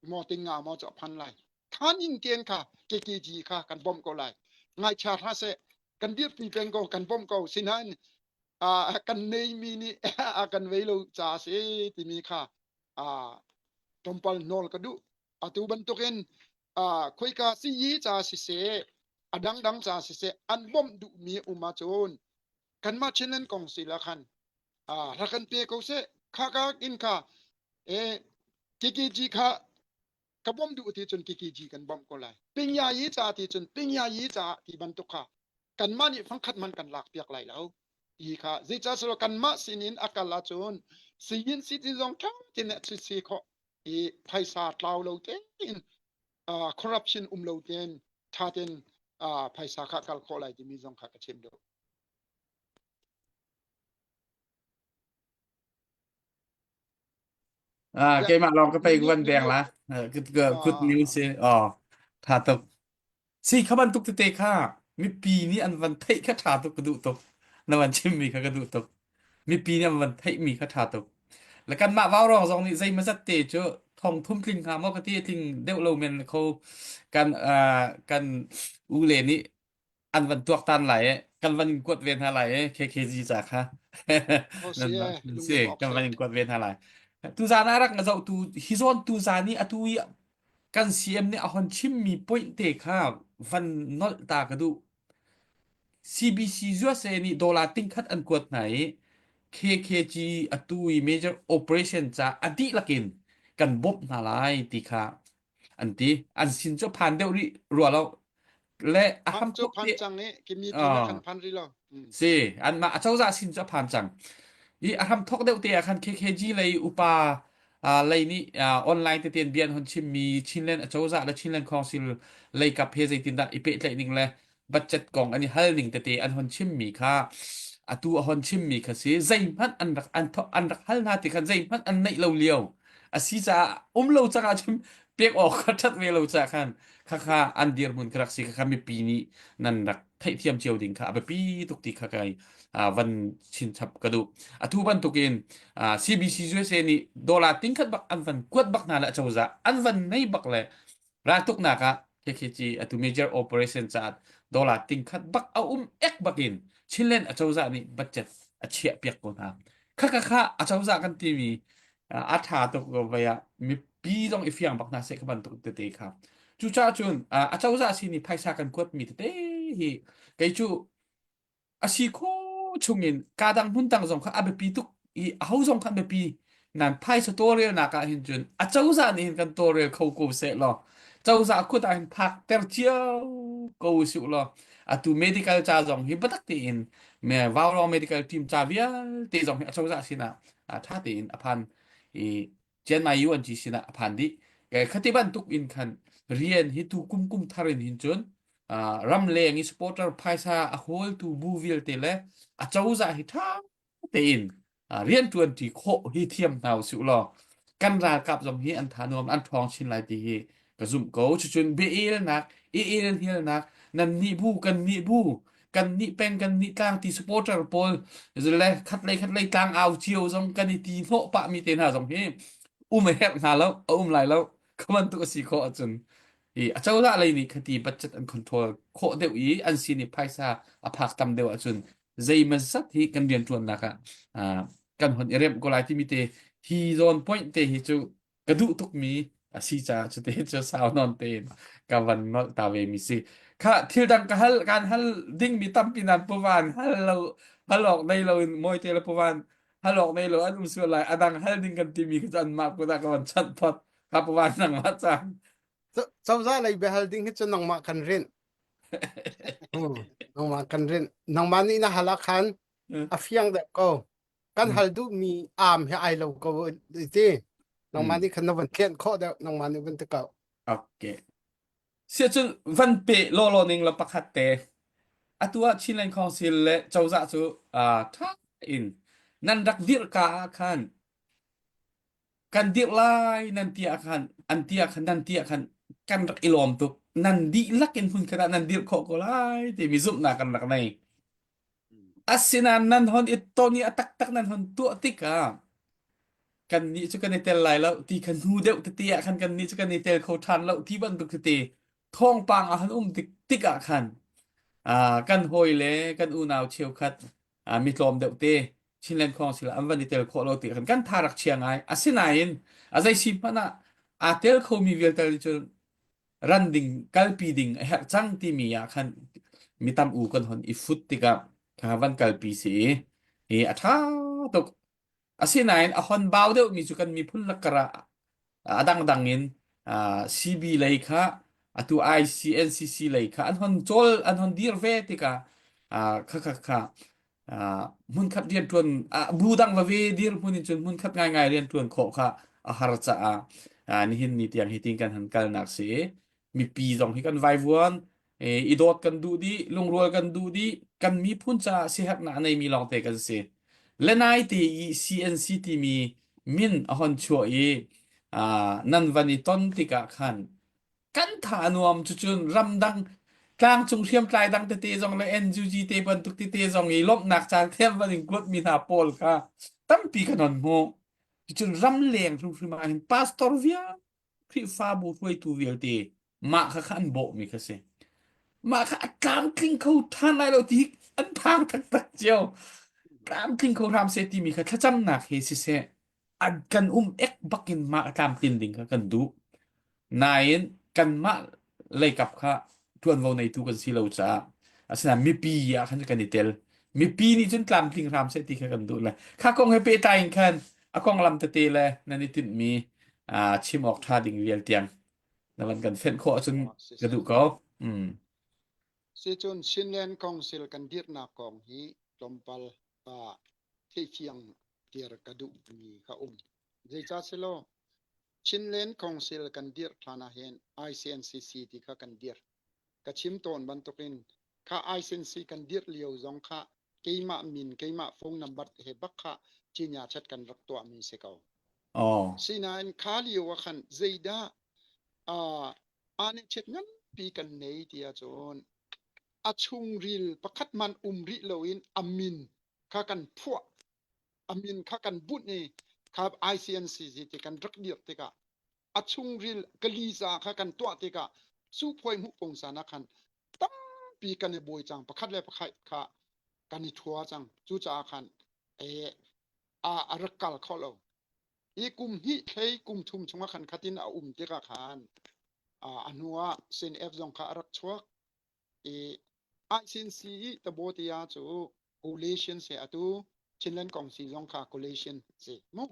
maw ting nga maw cu a phan lai. Khan in ken kha KKG kha kan bawmh ko lai. Ngaichia hlah seh kan dirpi peng ko kan bawmh ko sinain uh, kan neimi nih a kan vei lo ca si timi kha uh, tlawmpal nawl ka duh. Atu bantukin uh, khoika siyi ca siseh a dangdang ca siseh an bawmh duhmi um ahcun kanmah Chinland kong si la khan uh, rak kan pe ko seh kha ka in kha e KKG kha ka bawmh duh ti cun KKG kan bawmh ko lai pingya yi ca ti cun pingya yi ca ti bantuk kha kanmah nih fangkhat man kan lak piak lai lo ti kha zeicah silo kanmah sinin a kal ahcun siyin si ti zong ṭha tin a si khawh i phaisa tlau lo tein uh, corruption um lo tein ṭha tein uh, phaisa kha kal khawh lai timi zong kha ka chim duh. Ah, Yeah, keimah lawng ka na pei mute, van na beng mute. la. Good, good, good news Uh, si. Oh, tha tuk. Si kha bantuk tete kha mipi nih an van theih kha ṭha tuk ka duh tuk. Na van chimmi kha ka duh tuk. Mipi nih an van theihmi kha ṭha tuk. Le kanmah vaurawng zong nih zeimazat te cu thong thum tling hnga maw ka ti a tling deuh lo men kho kan uh, kan u le nih an van tuaktan lai e kan van in kuat ve hna lai e KKG ca kha oh, nan si van eh, si lunglawmh awk kan si. van in kuat ve hna lai. Tuzaan ah rak na zoh tu hi zawn tuzaan i atu i kan CM nih a hon chimmi point te kha van nolh ta ka duh. CBC USA nih dollar tingkhat an kuat hna i KKG atu i major operation ca a dihlak in kan bawmh hna lai ti kha an ti. An sin cu phan deuh rih rua lo. Le a Phan hram cu thawk phan te cang i kimi pin ah ah khan phan rih lo. Mm. Si, anmah acozah sin cu a phan cang. I a hramthawk deuh te ah khan KKG lei upa uh, lei nih uh, online tete in bia an hun chimmi Chinland acozah le Chinland Council lei kap he zeitindah i pehtlaih ning le budget kong an i hal ning tete an hun chimmi kha atu a hon chimmi kha si zeihmanh an rak an thok an rak hal hna ti khan zeihmanh an neih lo lio a si caah um lo cangah cun pek awk kha ṭhat ve lo caah khan khakha an dirhmun kha rak si khakha mipi nih nan rak theihthiam cio ding kha a biapi tuk ti kha kai van chinchap ka duh. Atu bantukin CBC USA nih dollar tingkhat bak an van kuat bak hna le acozah an van nei bak le raltuknak ah KKG atu major operation caah dollar tingkhat bak a um ek bakin Chinland acozah nih budget a chiah piak ko hna. Kha kha kha acozah kan timi a ṭha tuk ko vei ah mipi zong i fiang bak hna seh ka bantuk tete kha. Cucaah cun acozah sin i phaisa kan kuatmi tete hi kei cu a si khawh chungin kadang hmun dang zong kha a biapi tuk i aho zong kha an biapi nan phaisa tawlrelnak ah hin cun acozah nih hin kan tawlrel kho ko seh law. Cozah kut ah hin phak ter cio ko usih law atu medical ca zong hi biatak tein me Vaurong medical team ca vialte zong hi acozah sinah ṭha tein a phan i Chiang Mai UNG sinah a phan dih. Khati bantuk in khan rian hi tu kum kum thar in hin cun ramleng i supporter phaisa a hawltu bu vialte le acozah hi ṭha tein rianṭuanṭi khawh hi thiam hna usih law kan ralkap zong hi an tha nuam an ṭhawng chin lai ti hi ka zumh ko. Cucun bia-elnak, i elhnialnak, nan nih bu, kan nih bu, kan nih peng, kan nih tlang ti supporter pawl le khat lei khat lei tlang au cio zong kan i ti hnawh pah mi te hna zong hi um a herh hna lo, a um lai lo. Kha bantuk a si khawh ahcun i acozah lei nih khati budget an control khawh deuh i an sin i phaisa a phak tam deuh ahcun zeimazat hi kan rianṭuannak ah kan hon i remh ko lai timi te hi zawn point te hi cu ka duh tukmi a si caah cute cu sau nawn tein ka van nolh ta ve mi si. Kha thil dang ka hal kan hal dingmi tampi nan puvan hal lo hal awk nei lo in mawite le puvan hal awk nei lo an um sual lai adang hal ding kan timi kha cu anmah kut ah ka van chanh phot kha puvan nangmah cang. Cozah lei biahal ding hi cu nangmah kan rinh. Nangmah kan rinh. Nangmah nih na hal ah khan a fiang deuh ko. Kan hal duhmi aam he ai lo ko ti. Nangmah nih khan na van tlianh khawh deuh. Nangmah nih van ti ko. Okay. Siacun van pe lawlaw ning la pakhat te. Atu ah Chinland Council le cozah cu ṭha in nan rak dirh ka ah khan kan dirh lai nan ti ah khan an ti ah khan nan ti ah khan kan rak i lawm tuk nan dihlak in hmun khat ah nan dirh khawh ko lai timi zumhnak kan rak nei asinain nan hon i ton i a taktak nan hon tuah tikah kan nih cu kan i tel lai lo ti kha hnu deuh tete ah khan kan nih cu kan i tel kho ṭhan lo ti bantuk tete thawngpang a han um tik tikah khan kan hawi le kan unau cheukhat mi tlawm deuh te Chinland Council an van i tel khawh lo ti khan kan tha rak chia ngai. Asinain a zei si hmanh ah aa tel khomi vialte cu ran ding kalpi ding a herh cang timi ah khan mi tam u kan hon i fut tikah kha van kalpi si i hi a ṭha tuk. Asinain a hon bau deuhmi cu kan miphun lakar ah a dangdang in CB lei kha atu ICNCC lei kha an hon cawl an hon dir ve tikah kha kha kha hmunkhat rianṭuan bu dang va ve dir hmun in cun hmunkhat ngaingai rianṭuan khawh kha a har caah nihin ni tiang hi tin kan han kalnak si mipi zong hi kan vaivuan i dawt kan duh dih lungrual kan duh dih kan miphun caah siherhnak a neimi lawngte kan si lenai te i CNC timi min a hon chuah i nan van i ton tikah khan kan tha nuam cucun ramdang tlangcung hriamtlai dang tete zong le NUG te bantuk tete zong i lawmhnak caan thiam van in kuat mi hna pawl kha tampi kan on hmuh cucun ramleng hrimhrim ah hin pastor vial Khrihfabu hruaitu vialte mah kha kha an bawhmi kha si. Mah kha a tlamtling kho ṭhan lai lo ti an phang taktak cio. Tlamtling kho hram seh timi kha thlacamnak he siseh an kan um ek bakin mah a tlamtlin ding kha kan duh. Nain kanmah leikap kha ṭuanvo neitu kan si lo caah asinain mipi ah khan kan i tel. Mipi nih cun tlamtling hram seh ti kha kan duh le kha kong he pehtlai in khan a konglam tete le nan i tinhmi chim awk ṭha ding vial tiang na van kan fenh khawh ahcun ka duh ko. Mm. Sicun Chinland Council kan dirhnak kong hi tlawmpal ah theihfiang tir ka duhmi kha um. Zeicah silo Chinland Council kan dirh hlan ah hin ICNCC ti kha kan dirh. Ka chim tawn bantukin kha ICNC kan dirh lio zong kha keimah min keimah phone number he bak kha cinya chat kan rak tuahmi si ko. Oh. Sinain kha lio ah khan zeidah uh, ane chet nganpi kan nei ti ahcun a chungril pakhat man um rih loin a min kha kan phuah a min kha kan bunh i kha ICNCC ti kan rak dirh tikah a chungril kaliza kha kan tuah tikah suphuai hmuh pungsan ah khan tampi kan i buai cang pakhat le pakhat kha kan i thua cang cucaah khan eh a a rak kal kho lo i kum hnih thlei kum thum chungah khan khatin a um tikah khan a hnu ah CNF zong kha a rak chuak i ICNC i tabotia cu coalition se atu Chinland Kongsi zong kha coalition si mu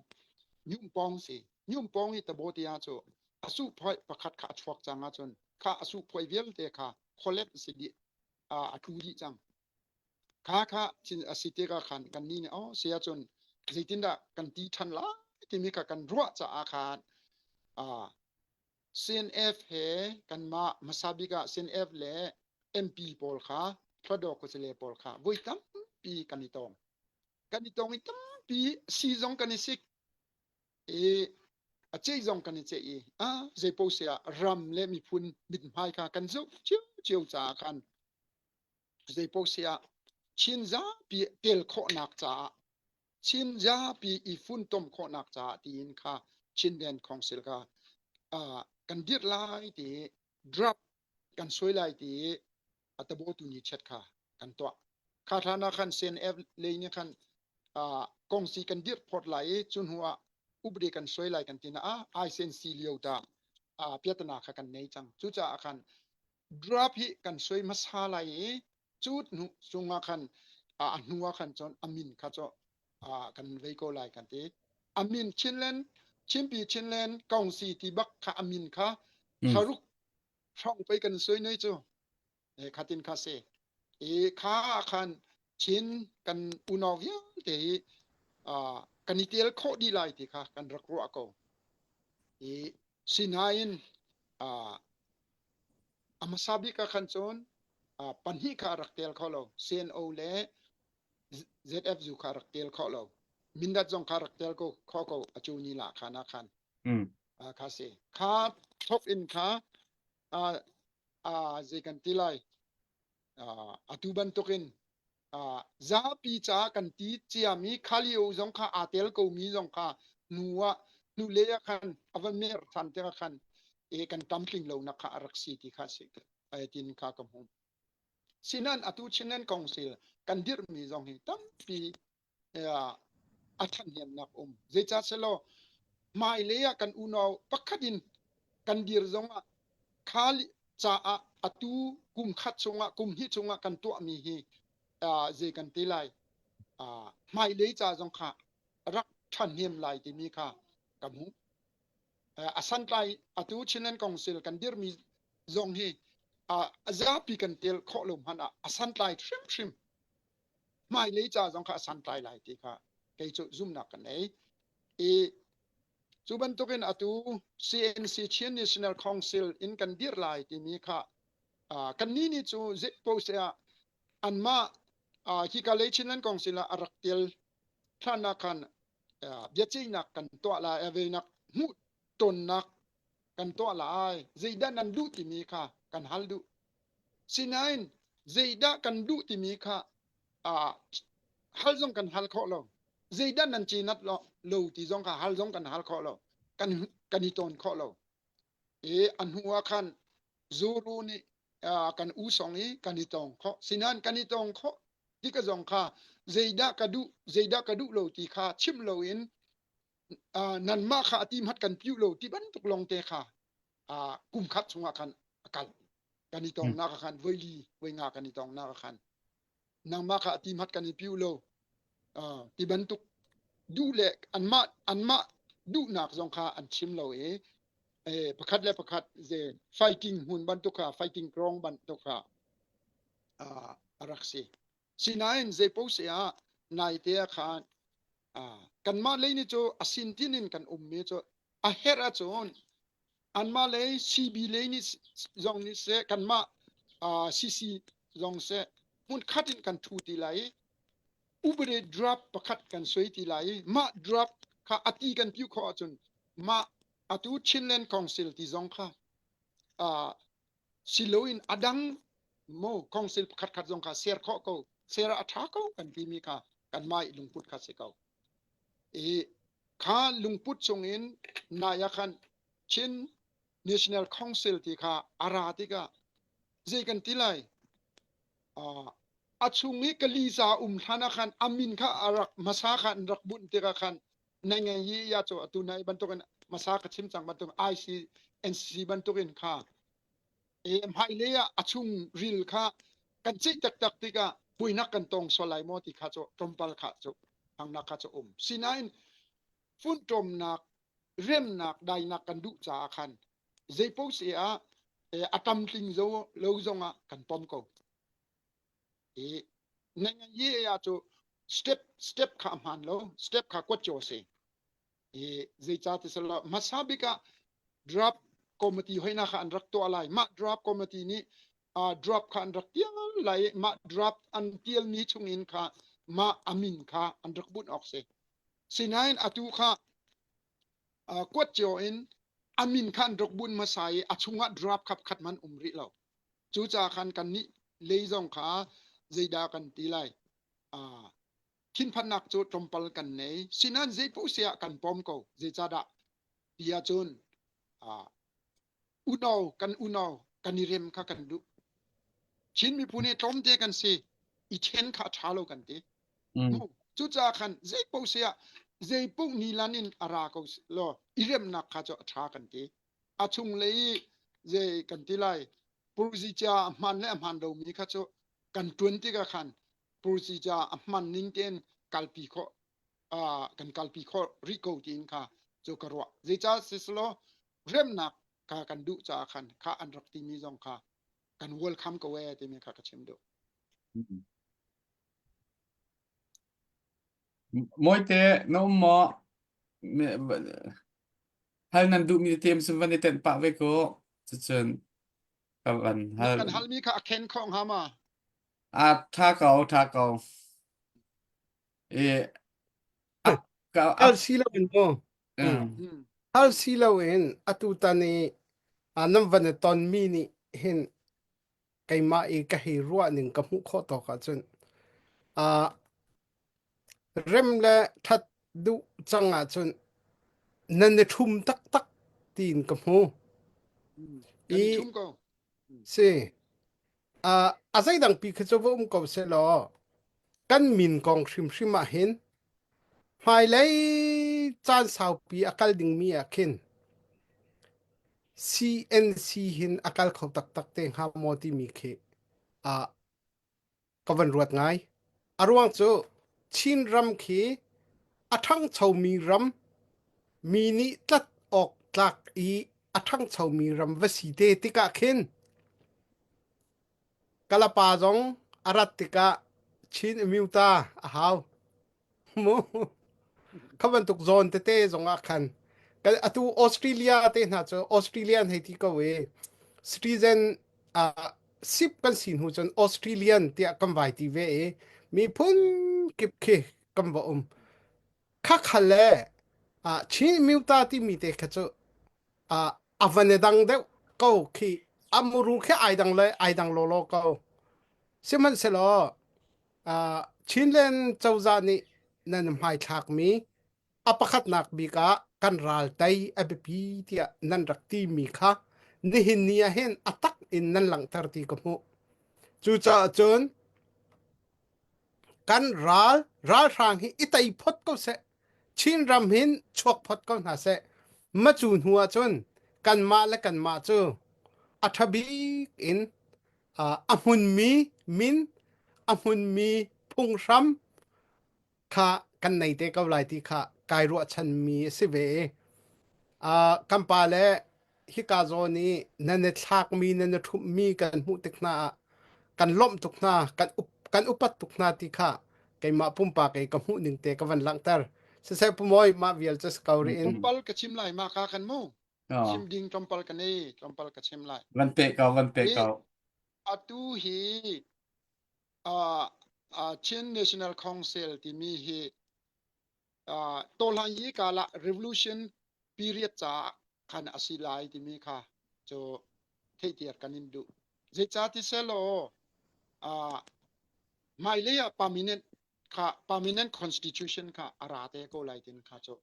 nyumpong si nyumpong i tabotia cu. A suhphoih pakhat kha a chuak cang ahcun kha a suhphoih vialte kha collect si dih a tlu dih cang. Kha kha a si tikah khan kannih nih oh si ahcun zeitindah kan ti ṭhan lai timi kha kan ruah caah khan CNF he kanmah hmasa bik ah CNF le MP pawl kha Hluttaw khuasile pawl kha voi tampi kan i tong. Kan i tong i tampi si zong kan i sik i a ceih zong kan i ceih i ah zeipaoh si ah ram le miphun mithmai kha kan zoh cio caah khan zeipaoh si ah Chin zapi tel khawhnak caah Chin zapi i funtom khawhnak caah tiin kha Chinland Council kha uh, kan dirh lai ti draft kan suai lai ti a tabotu ni chet kha kan tuah. Kha hlan ah khan CNF lei nih khan uh, kongsi kan dirh phot lai i cu hnu ah upade kan suai lai kan ti na ah ICNC lio ta uh, piatana kha kan nei cang. Cucaah khan draft hi kan suai hmasa lai i cu hnu chungah khan a hnu ah khan cun a min kha cu kan vei ko lai kan ti. A min Chinland Chinpi Chinland Kongsi ti bak kha a min kha thlaruk hrawng pei kan suai nei cu khatin kha si. I kha ah khan Chin kan unau vialte hi kan i tel khawh dih lai ti kha kan rak ruah ko. I sinain A hmasa bik ah khan cun pahnih kha a rak tel kho lo. CNO le ZFU kha a rak tel kho lo. Mindat zong kha rak tel ko kho ko a cu ni la khan ah khan. Kha si. Kha thok in kha zei kan ti lai atu bantukin zapi caah kan ti ciami khalio zong kha aa tel komi zong kha hnu ah hnulei ah khan a va mer ṭhan tikah khan e kan tlamtling lonak kha a rak si ti kha si tin kha ka hmu. Sinan atu Chinland Council kan dirhmi zong hi tampi a ṭhahnemnak um. Zeicah selaw hmailei ah kan unau pakhat in kan dir zongah kha caah atu kum khat chungah kum hnih chungah kan tuahmi hi zei kan ti lai hmailei ca zong kha rak ṭhahnem lai timi kha ka hmuh. A santlai atu Chinland Council kan dirmi zong hi a zapi kan tel khawh lo hmanh ah a santlai hrimhrim hmailei ca zong kha a santlai lai ti kha kei cu zumhnak ka nei. I cu bantukin atu CNC Chin National Council in kan dirh lai timi kha kannih nih cu zeipaoh ah anmah hika lei Chinland Council ah a rak tel hlanah khan biaceihnak kan tuah lai aveinak hmuh tonnak kan tuah lai zeidah nan duh timi kha kan hal duh Sinain zeidah kan duh timi kha hal zong kan hal khawh lo. Zeidah nan cinat lo, lo ti zong kha hal zong kan hal khawh lo. Kan, kan i tawn khawh lo. I a hnu ah khan Zuru nih kan u song i kan i tong khawh. Sinain kan i tong khawh ti ka zong kha zeidah ka duh, zeidah ka duh lo ti kha chim loin nanmah kha a ti hmat kan piu lo ti bantuk lawng te kha kum khat chungah khan a kal kan i tongnak ah khan voili voi nga kan i tongnak ah khan nangmah kha a ti hmat kan i piu lo ti bantuk duh le anmah anmah duhnak zong kha an chim lo i pakhat le pakhat ze fighting hmun bantuk kha fighting ground bantuk kha a rak si sinain zeipo se ah naite ah khan kanmah lei nih cu a sin tin in kan ummi cu a herh ahcun anmah lei CB lei nih zong nih seh kanmah CC zong seh hmunkhat in kan thu ti lai i upade draft pakhat kan suai ti lai i mah draft kha a ti kan piu khawh ahcun mah atu Chinland Council ti zong kha si loin a dang mo council pakhat khat zong kha ser khawh ko ser a ṭha ko kan timi kha kanmah i lungput kha si ko i kha lungput chungin nai ah khan Chin National Council ti kha a ra tikah zei kan ti lai a chung i kaliza um hlan ah khan a min kha a rak hmasa kha an rak bunh tikah khan nai ngai hi ya cu atu nai bantukin hmasa ka chim cang bantuk IC NCC bantukin kha e hmailei ah a chung ril kha kan ceih taktak tikah buainak kan tong sual lai maw ti kha cu tlawmpal kha cu hangnak kha cu um sinain funṭawmnak remnak dainak kan duh caah khan. Zeipaoh si ah a tlamtling zo lo zong ah kan pom ko. I nengan ye ah cu step step kha a hmaan lo step kha kuat cio a si. I zeicah ti selaw hmasa bik ah draft committee hoina kha an rak tuah lai. Mah draft committee nih uh, draft kha an rak tial lai i mah draft an tialmi chungin kha mah a min kha an rak bunh awk si. Sinain atu kha uh, kuat cio in a min kha an rak bunh hmasa i a chungah draft kha khat man um rih lo. Cucaah khan kan nih lei zong kha zeidah kan ti lai. Uh, thinphannak cu tlawmpal kan nei. Sinain zeipaoh si ah kan pom ko. Zeicadah ti ahcun uh, unau kan unau kan i rem kha kan duh. Chin miphun hi tlawmte kan si. I then kha a ṭha lo kan ti. Mm. Cucaah khan zeipaoh si ah zeipaoh nilan in a ra ko law i remnak kha cu a ṭha kan ti. A chunglei i zei kan ti lai purzicia a hmaan le a hmaan lomi kha cu kan ṭuan tikah khan purzicia a hman ning tein kalpi khawh uh, kan kalpi khawh rih ko tiin kha cu ka ruah. Zeicah siselaw remnak kha kan duh caah khan kha an rak timi zong kha kan welcome ko ee timi kha ka chim duh. Mawite na um maw? Hal nan duhmi tete sun van i tenh pah ve ko. Cucun ka van Na hal. kan halmi kha a khen khawh hnga ma? A tha ko, tha ko. I a ka a Hal si loin mu. mm. Hmm. Hal si loin atu tan i ah, nan van i tonmi nih hin keimah i ka hei ruah ning ka hmuh khawh tawk ahcun ah rem le ṭhat duh cang ahcun nan i ṭhum taktak tiin ka hmu. Hmm. Kan i I ṭhum ko. si ah a zeidang pi khi cu va um ko sehlaw kan min kong hrimhrim ah hin hmailei caan saupi a kal dingmi ah khin CNC hin a kal kho taktak te hnga maw timi khi ah ka van ruat ngai. A ruang cu Chin ram khi a ṭhangchomi ram mi nih tlat awk tlak i a ṭhangchomi ram va si te tikah khin Kalapa zong a rat tikah Chin Amyota a hau. Mu kha bantuk zawn tete zong ah khan kan atu Australia te hna cu Australian hei ti ko i citizen uh, sip kan si hnu cun Australian tiah kan vai ti ve i miphun kip khi kan va um kha khal le uh, Chin Amyota timi te kha cu uh, a van i dang deuh ko khi a muru khi ai dang le ai dang lawlaw ko sihmanhsehlaw uh, Chinland cozah nih nan hmaithlakmi a pakhatnak bik ah kan ral tei a biapi tiah nan rak timi kha nihin ni ah hin a tak in nan langhter ti ka hmuh. Cucaah cun kan ral ralhrang hi i tei phot ko seh. Chin ram hin chuak phot ko hna seh. Macu hnu ah cun kanmah le kanmah cu a ṭha bik in a hmunmi min a hmunmi phunghram kha kan nei te ko lai ti kha kai ruahchanmi a si ve i kan pa le hika zawn i nan i thlakmi nan i ṭhumhmi kan hmuh tik hna ah kan lawmh tuk hna kan up, kan upat tuk hna ti kha keimah pumpak i ka hmuh ning te ka van langhter siseh pumawi mah vial cu si ko rih in Tlawmpal ka chim lai ma ka kan mu. Oh. Chim ding tlawmpal ka nei, tlawmpal ka chim lai. Van pe ko, van pe Hi ko. atu hi uh, uh, Chin National Council timi hi uh, tohlan yi kala revolution period ca khan a si lai timi kha cu theihtiar kan in duh. Zeicah ti selaw uh, hmailei ah permanent kha permanent constitution kha a ra te ko lai tin kha cu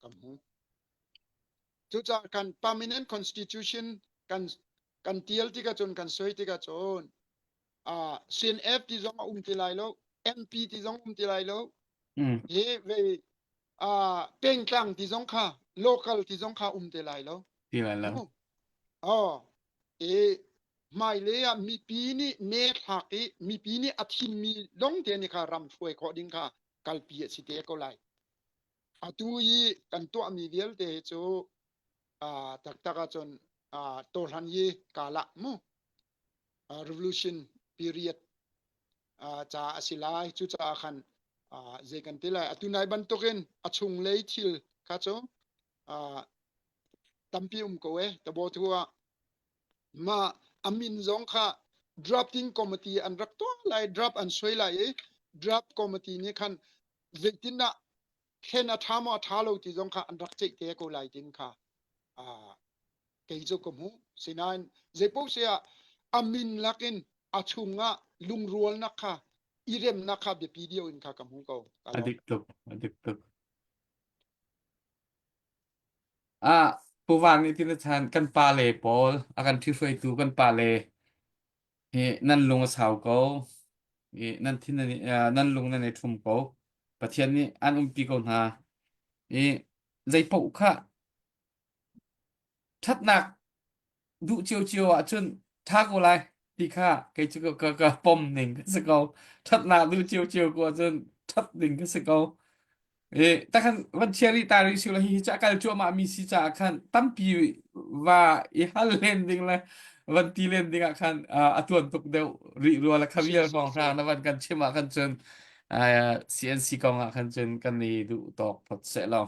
kan hmu. Cucaah kan permanent constitution kan kan tial tikah cun kan soi tikah cun uh, CNF ti zong a um ti lai lo MP ti zong um ti lai lo Mm. hi ve uh, pengtlang ti zong kha local ti zong kha um te lai lo Ti lai lo. Oh, e hmailei ah mipi nih me thlak i mipi nih a thimmi lawng te nih kha ram hruai khawh ding kha kalpi a si te ko lai. Atu i kan tuahmi vialte hi cu uh, taktak ahcun Uh, tohlan yi kala mu uh, revolution period uh, ca a si lai cucaah khan uh, zei kan ti lai atu nai bantukin a chunglei thil kha cu uh, tampi um ko e tabo thu ah ma amin zong kha drafting committee an rak tuah lai draft an suai lai i draft committee nih khan zeitindah thlen a ṭha maw a ṭha lo ti zong kha an rak ceih te ko lai tin kha kei cu ka hmuh. Sinain zeipaoh si ah a min lakin a chungah lungrualnak kha i remnak kha biapi deuh in kha ka hmu ko. A dik tuk, a dik tuk. Ah, Pu Van nih tin chan kan pa le pawl a kan ṭhihruaitu kan pa le hi nan lung a sau ko. I nan thin nan i- ah, nan lung nan i ṭhum ko. Pathian nih an umpi ko hna. I zeipaoh kha ṭhatnak duh ciocio ahcun ṭha ko lai ti kha kei cu ka, ka, ka pom ning ka si ko. Ṭhatnak duh ciocio ko ahcun ṭhat ding ka si ko. E, takhan van chiari ta ri sila hi hi ca kal cuahmah mi si caah khan tampi va i hal len ding le van ti len ding ah khan a tuan tuk deuh rih rua le Si khavial si hrawng si hrang na van kan chim ah khan cun CNC kong ah khan cun kan i duh tawk phot seh law.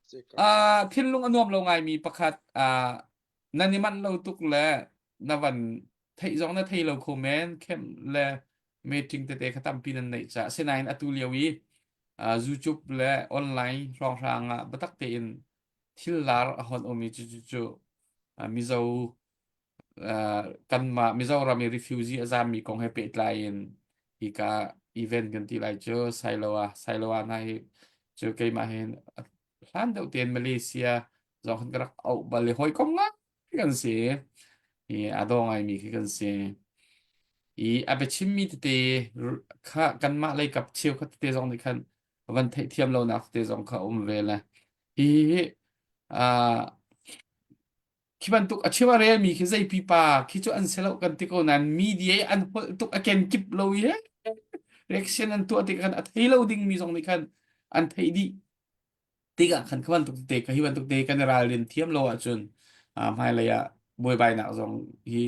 Si ko. Uh, thinlung a nuam lo ngaimi pakhat uh, nan i manh lo tuk le na van theih zong na thei lo kho men khem le meeting tete kha tampi nan neih ca asinain atu lio i uh, YouTube le online hrawnghrang ah biatak tein thil lar a hon omi cu cu cu uh, Mizo uh, kanmah Mizoram i refugee a zammi kong he pehtlai in hika event kan ti lai cu Sailoa Sailoa hna hi cu keimah hin hlan deuh tein Malaysia zong khan ka rak auh bal i hawikom ngai kan si i a daw ngaimi khi kan si i a biachimmi tete kha kanmah lei kap cheukhat tete zong nih khan van theihthiam lonak tete zong kha um ve le hi hi uh, khi bantuk a chim a relmi khi zei pipa khi cu an si lo kan ti ko nain media i an holh tuk a kenkip lo i reaction an tuah tik khan a thei lo dingmi zong nih khan an theih dih tikah khan kha bantuk te ka hi bantuk te kan i ralrin thiam lo ahcun hmailei ah buaibainak zong hi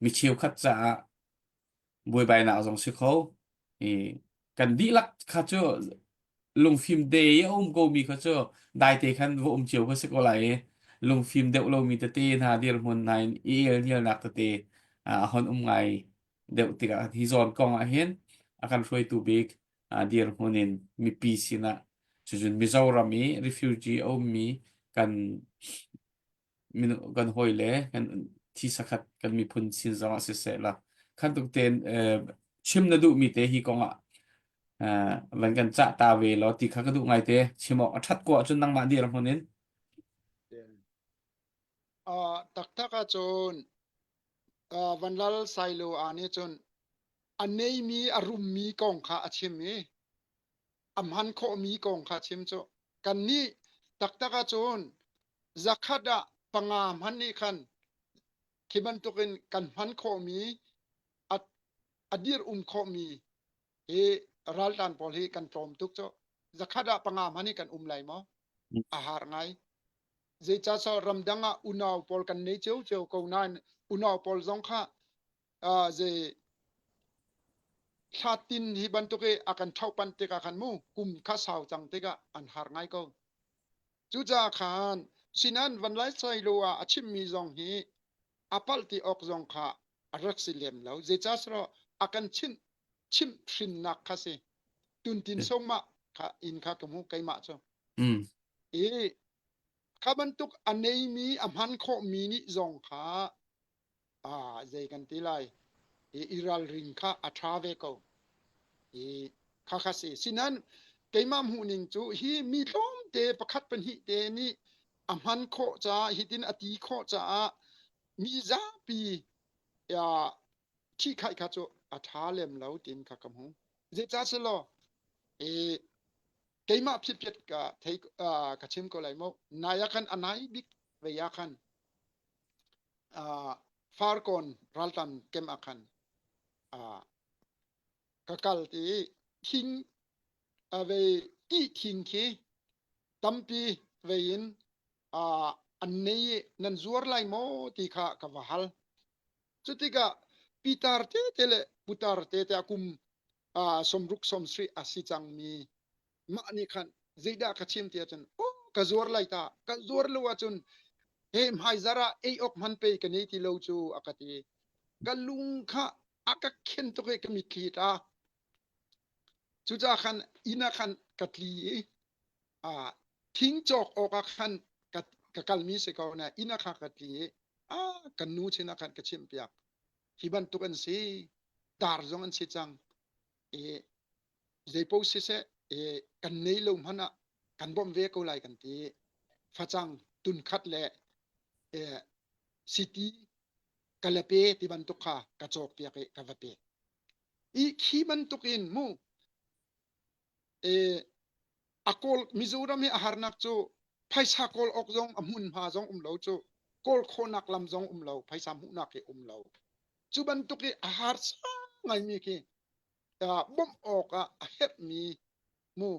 mi cheukhat caah buaibainak zong si kho i kan dihlak kha cu lungfim te i a um komi kha cu daite khan va um cio kha si ko lai i lungfim deuh lomi tete hna dirhmun hna in i elnialnak tete a hon um ngai deuh tikah hi zawn kong ah hin a kan hruaitu bik dirhmun in mipi sinah cucun Mizoram i refugee a ummi kan kan hawile kan thi sakhat kan miphun sin zong ah siseh la khan tuk ten chim na duhmi te hi kong ah van kan cah ta ve law ti kha ka duh ngai te chim awk a that ko ahcun nangmah dir hmun in Uh, taktak ahcun uh, Vanlal Sailo a nih cun a neimi a rummi kong kha a chim i a hman khawhmi kong kha chim cu kannih taktak ahcun zakhat ah panga hman nih khan khi bantukin kan hman khawhmi a, a dir um khawhmi hi raltlan pawl hi kan tlawm tuk cu zakhat ah panga hman hi kan um lai maw a har ngai zeicahtiah ramdang ah unau pawl kan nei cio cio ko nain unau pawl zong kha uh, zei thla tin hi bantuk i a kan ṭhohpanh tikah khan mu kum kha sau cang tikah an har ngai ko. Cucaah khan sinan van lai sailo ah a chimmi zong hi a palh ti awk zong kha a rak si lem lo. Zeicahtiah a kan chimh chimh hrinnak kha si. Tuntin songmah kha in kha ka hmu keimah cu. Mm. I kha bantuk a neimi a hman khawhmi nih zong kha ah zei kan ti lai i i ralring kha a ṭha ve ko i kha kha si sinan keimah hmuhning cu hi mi tlawmte pakhat pahnih te nih a hman khawh caah hitin a ti khawh caah mi zapi ṭhihkhaih kha cu a ṭha lem lo tiin kha ka hmu zeicah selaw i keimah phiatphiat ka thei ka chim ko lai mu nai ah khan a nai bik vei ah khan uh, Farkawn raltan kem ah khan uh, ka kal ti thing uh, vei ti thing khi tampi vei in uh, An nei i nan zuar lai maw ti kha ka va hal. Cutikah pitar tete le putar tete a kum sawmruk sawmsarih a si cangmi mah nih khan zeidah ka chim ti ahcun oh ka zuar lai ta ka zuar lo ahcun he hmaizar ah ei awk hman pei ka nei ti lo cu a ka ti. Ka lung kha a ka khen tuk i ka mitthli tla. Cucaah khan inn ah khan ka tli i thing cawk awk ah khan ka, ka kalmi si ko na inn ah kha ka tli i ah kan nu sin ah khan ka chimhpiak. Hi bantuk an si, tar zong an si cang. I zeipaoh siseh i kan nei lo hmanh ah kan bawmh ve ko lai kan ti. Facang tun khat le siti kalape ti bantuk kha ka cawkpiak i ka va pek. I khi bantuk in mu e a kawl Mizoram hi a harnak cu phaisa kawl awk zong a hmunhma zong um lo cu kawl khawhnak lam zong um lo phaisa hmuhnak hi um lo cu bantuk i a harsa ngaimi khi bawmh awk ah a herhmi mu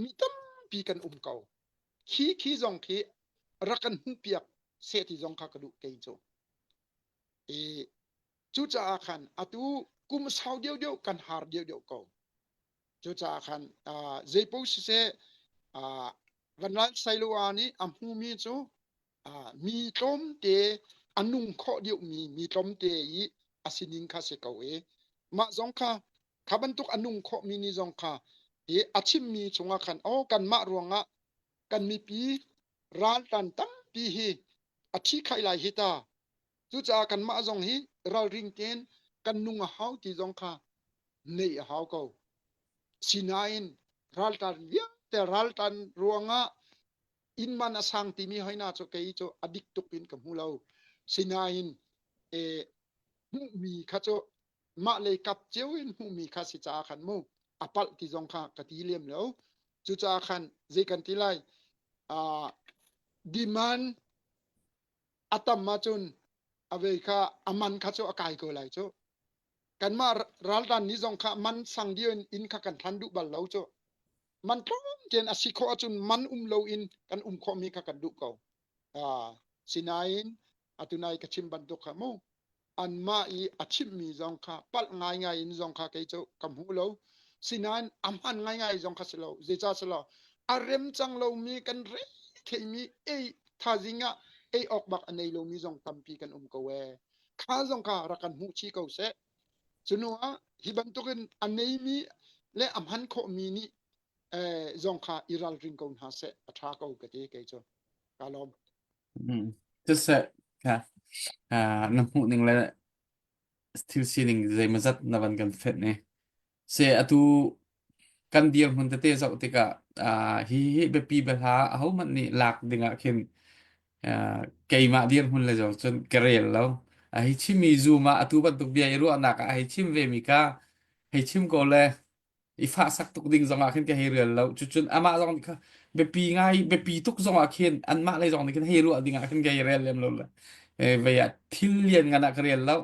mi tampi kan um ko khi khi zong khi rak kan hmuhpiak seh ti zong kha ka duh kei cu i cucaah khan atu kum sau deuhdeuh kan har deuhdeuh ko cucaah khan zeipaoh siseh Van Sailoa nih a hmumi cu mi tlawmte a nung khawh deuhmi mi tlawmte i a sining kha si ko i mah zong kha kha bantuk a nung khawhmi nih zong kha i a chimmi chungah khan oh kanmah ruangah kan mipi raltan tampi hi a thi khai lai hi ta Cucaah kanmah zong hi ralring tein kan nung a hau ti zong kha neih a hau ko. Sinain raltan vialte raltan ruangah inn man a sang timi hoina cu kei cu a dik tuk in ka hmu lo. Sinain eh, hmuhmi kha cu mah lei kap cio in hmuhmi kha si caah khan mu a palh ti zong kha ka ti lem lo. Cucaah khan zei kan ti lai uh, demand a tam ahcun a vei kha a man kha cu a kai ko lai cu. Kanmah raldan nih zong kha man sang deuh in inn kha kan hlan duh bal lo cu. Man tlawm tein a si khawh ahcun man um lo in kan um khawhmi kha kan duh ko. Ah, sinain atunai ka chim bantuk kha mu anmah i a chimmi zong kha palh ngaingai in zong kha kei cu ka hmu lo. Sinain a hman ngaingai zong kha si lo. Zeicah si lo a rem cang lomi kan re theimi ei thazing ah ei awk bak a nei lomi zong tampi kan um ko ee. Kha zong kha rak kan hmuh chih ko seh. Cunu ah hi bantukin a neimi le a hman khawhmi nih eh, zong kha i ralring ko hna seh a ṭha ko ka ti kei cu. Ka lawm. Mm. Siseh, kha ah, na hmuh ning le thil sining zeimawzat na van kan fenh i se atu kan dirhmun tete zoh tikah ah, hi hi biapi biahla ahohmanh nih lak dingah khin ah, keimah dirhmun le zong cun ka rel lo. Ah, hi chimmi Zoom ah atu bantuk bia i ruahnak ah hei chim ve mi kha hei chim ko le i fahsak tuk ding zongah khin ka hei rel lo cucun amah zong nih kha biapi ngai biapi tuk zongah khin anmah lei zong nih khin hei ruah dingah khin ka hei rel lem lo le vei ah thil lian ngan ah ka rel lo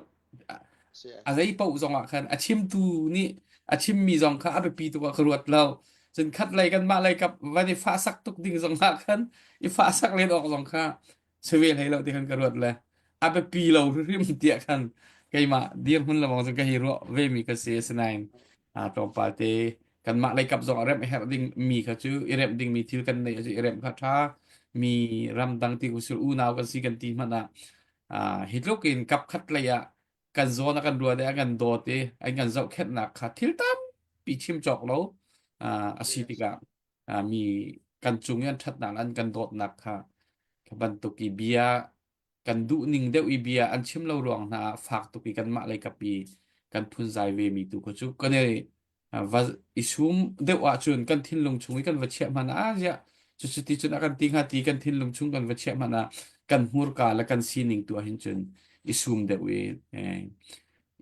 a zei paoh zongah khan a chimtu nih a chimmi zong kha a biapi tuk ah ka ruat lo cun khat lei kan mah lei kap van i fahsak tuk ding zongah khan i fahsak len awk zong kha Savel hei lo ti khan ka ruat le a biapi lo hrimhrim tiah khan keimah dirhmun lawng cun ka hei ruah ve mi ka si asinain a tlawmpal te kanmah lei kap zong a remh herh ding mi kha cu i remh ding mi thil kan neih cu i remh kha ṭha mi ramdang ti usil unau kan si kan ti hmanh ah ah hi tluk in kap khat lei ah kan zawn a kan ruat i a kan dawt i an kan zohkhenhnak kha thil tampi chim cawk lo a si tikah mi kan cung i an ṭhatnak le an kan dawtnak kha kha bantuk i bia kan duh ning deuh i bia an chim lo ruang hna ah fak tuk i kanmah lei kap i kan phunzai ve mi tu kha cu kan i va i sum deuh ahcun kan thinlung chung i kan va chiah hmanh ah ziah cucu ti cun a kan ti hnga ti kan thinlung chung kan va chiah hmanh ah kan hmurka le kan sining tu ah hin cun i sum deuh i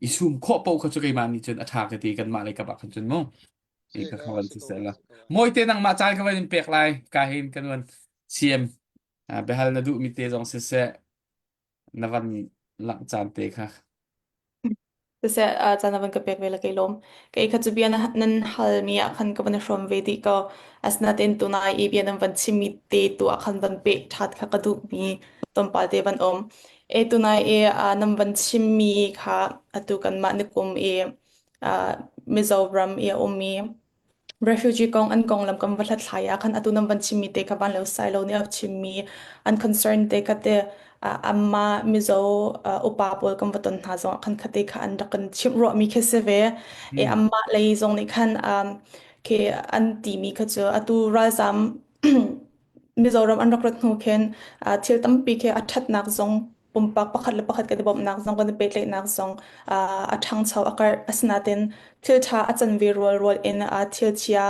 i sum khawh paoh kha cu keimah nih cun a ṭha ka ti kanmah lei kap ah khan cun mu i ka khawan si seh la mawite nangmah caan ka van in pek lai ka hin kan van siam biahal na duh mi te zong siseh na van langh caan te kha. Siseh, caan a van ka pek ve la kei lawm. Kei kha cu bia na, nan halmi ah khan ka van i hrawm ve dih ko. Asinain tunai i bia nan van chimmi te tu ah khan van peh ṭhat kha ka duhmi tlawmpal te van um. E tunai i nan van chimmi kha atu kanmah nikum i Mizoram i a ummi Refugee kong an konglam kan va hlathlai ah khan atu nan van chimmi te kha van lo sai lo nih a chimmi an concern te kha te amma Mizo upa pawl kan va ton hna zong ah khan khate kha an rak kan chimh ruahmi khi si ve. E Hmm. amma lei zong nih khan khi an timi kha cu atu ralzam Mizoram an rak rat hnu khin thil tampi khi a ṭhatnak zong pumpak pakhat le pakhat kan i bawmhnak zong kan i pehtlaihnak zong a ṭhangcho a karh. Asinain thil ṭha a can ve rualrual in thil chia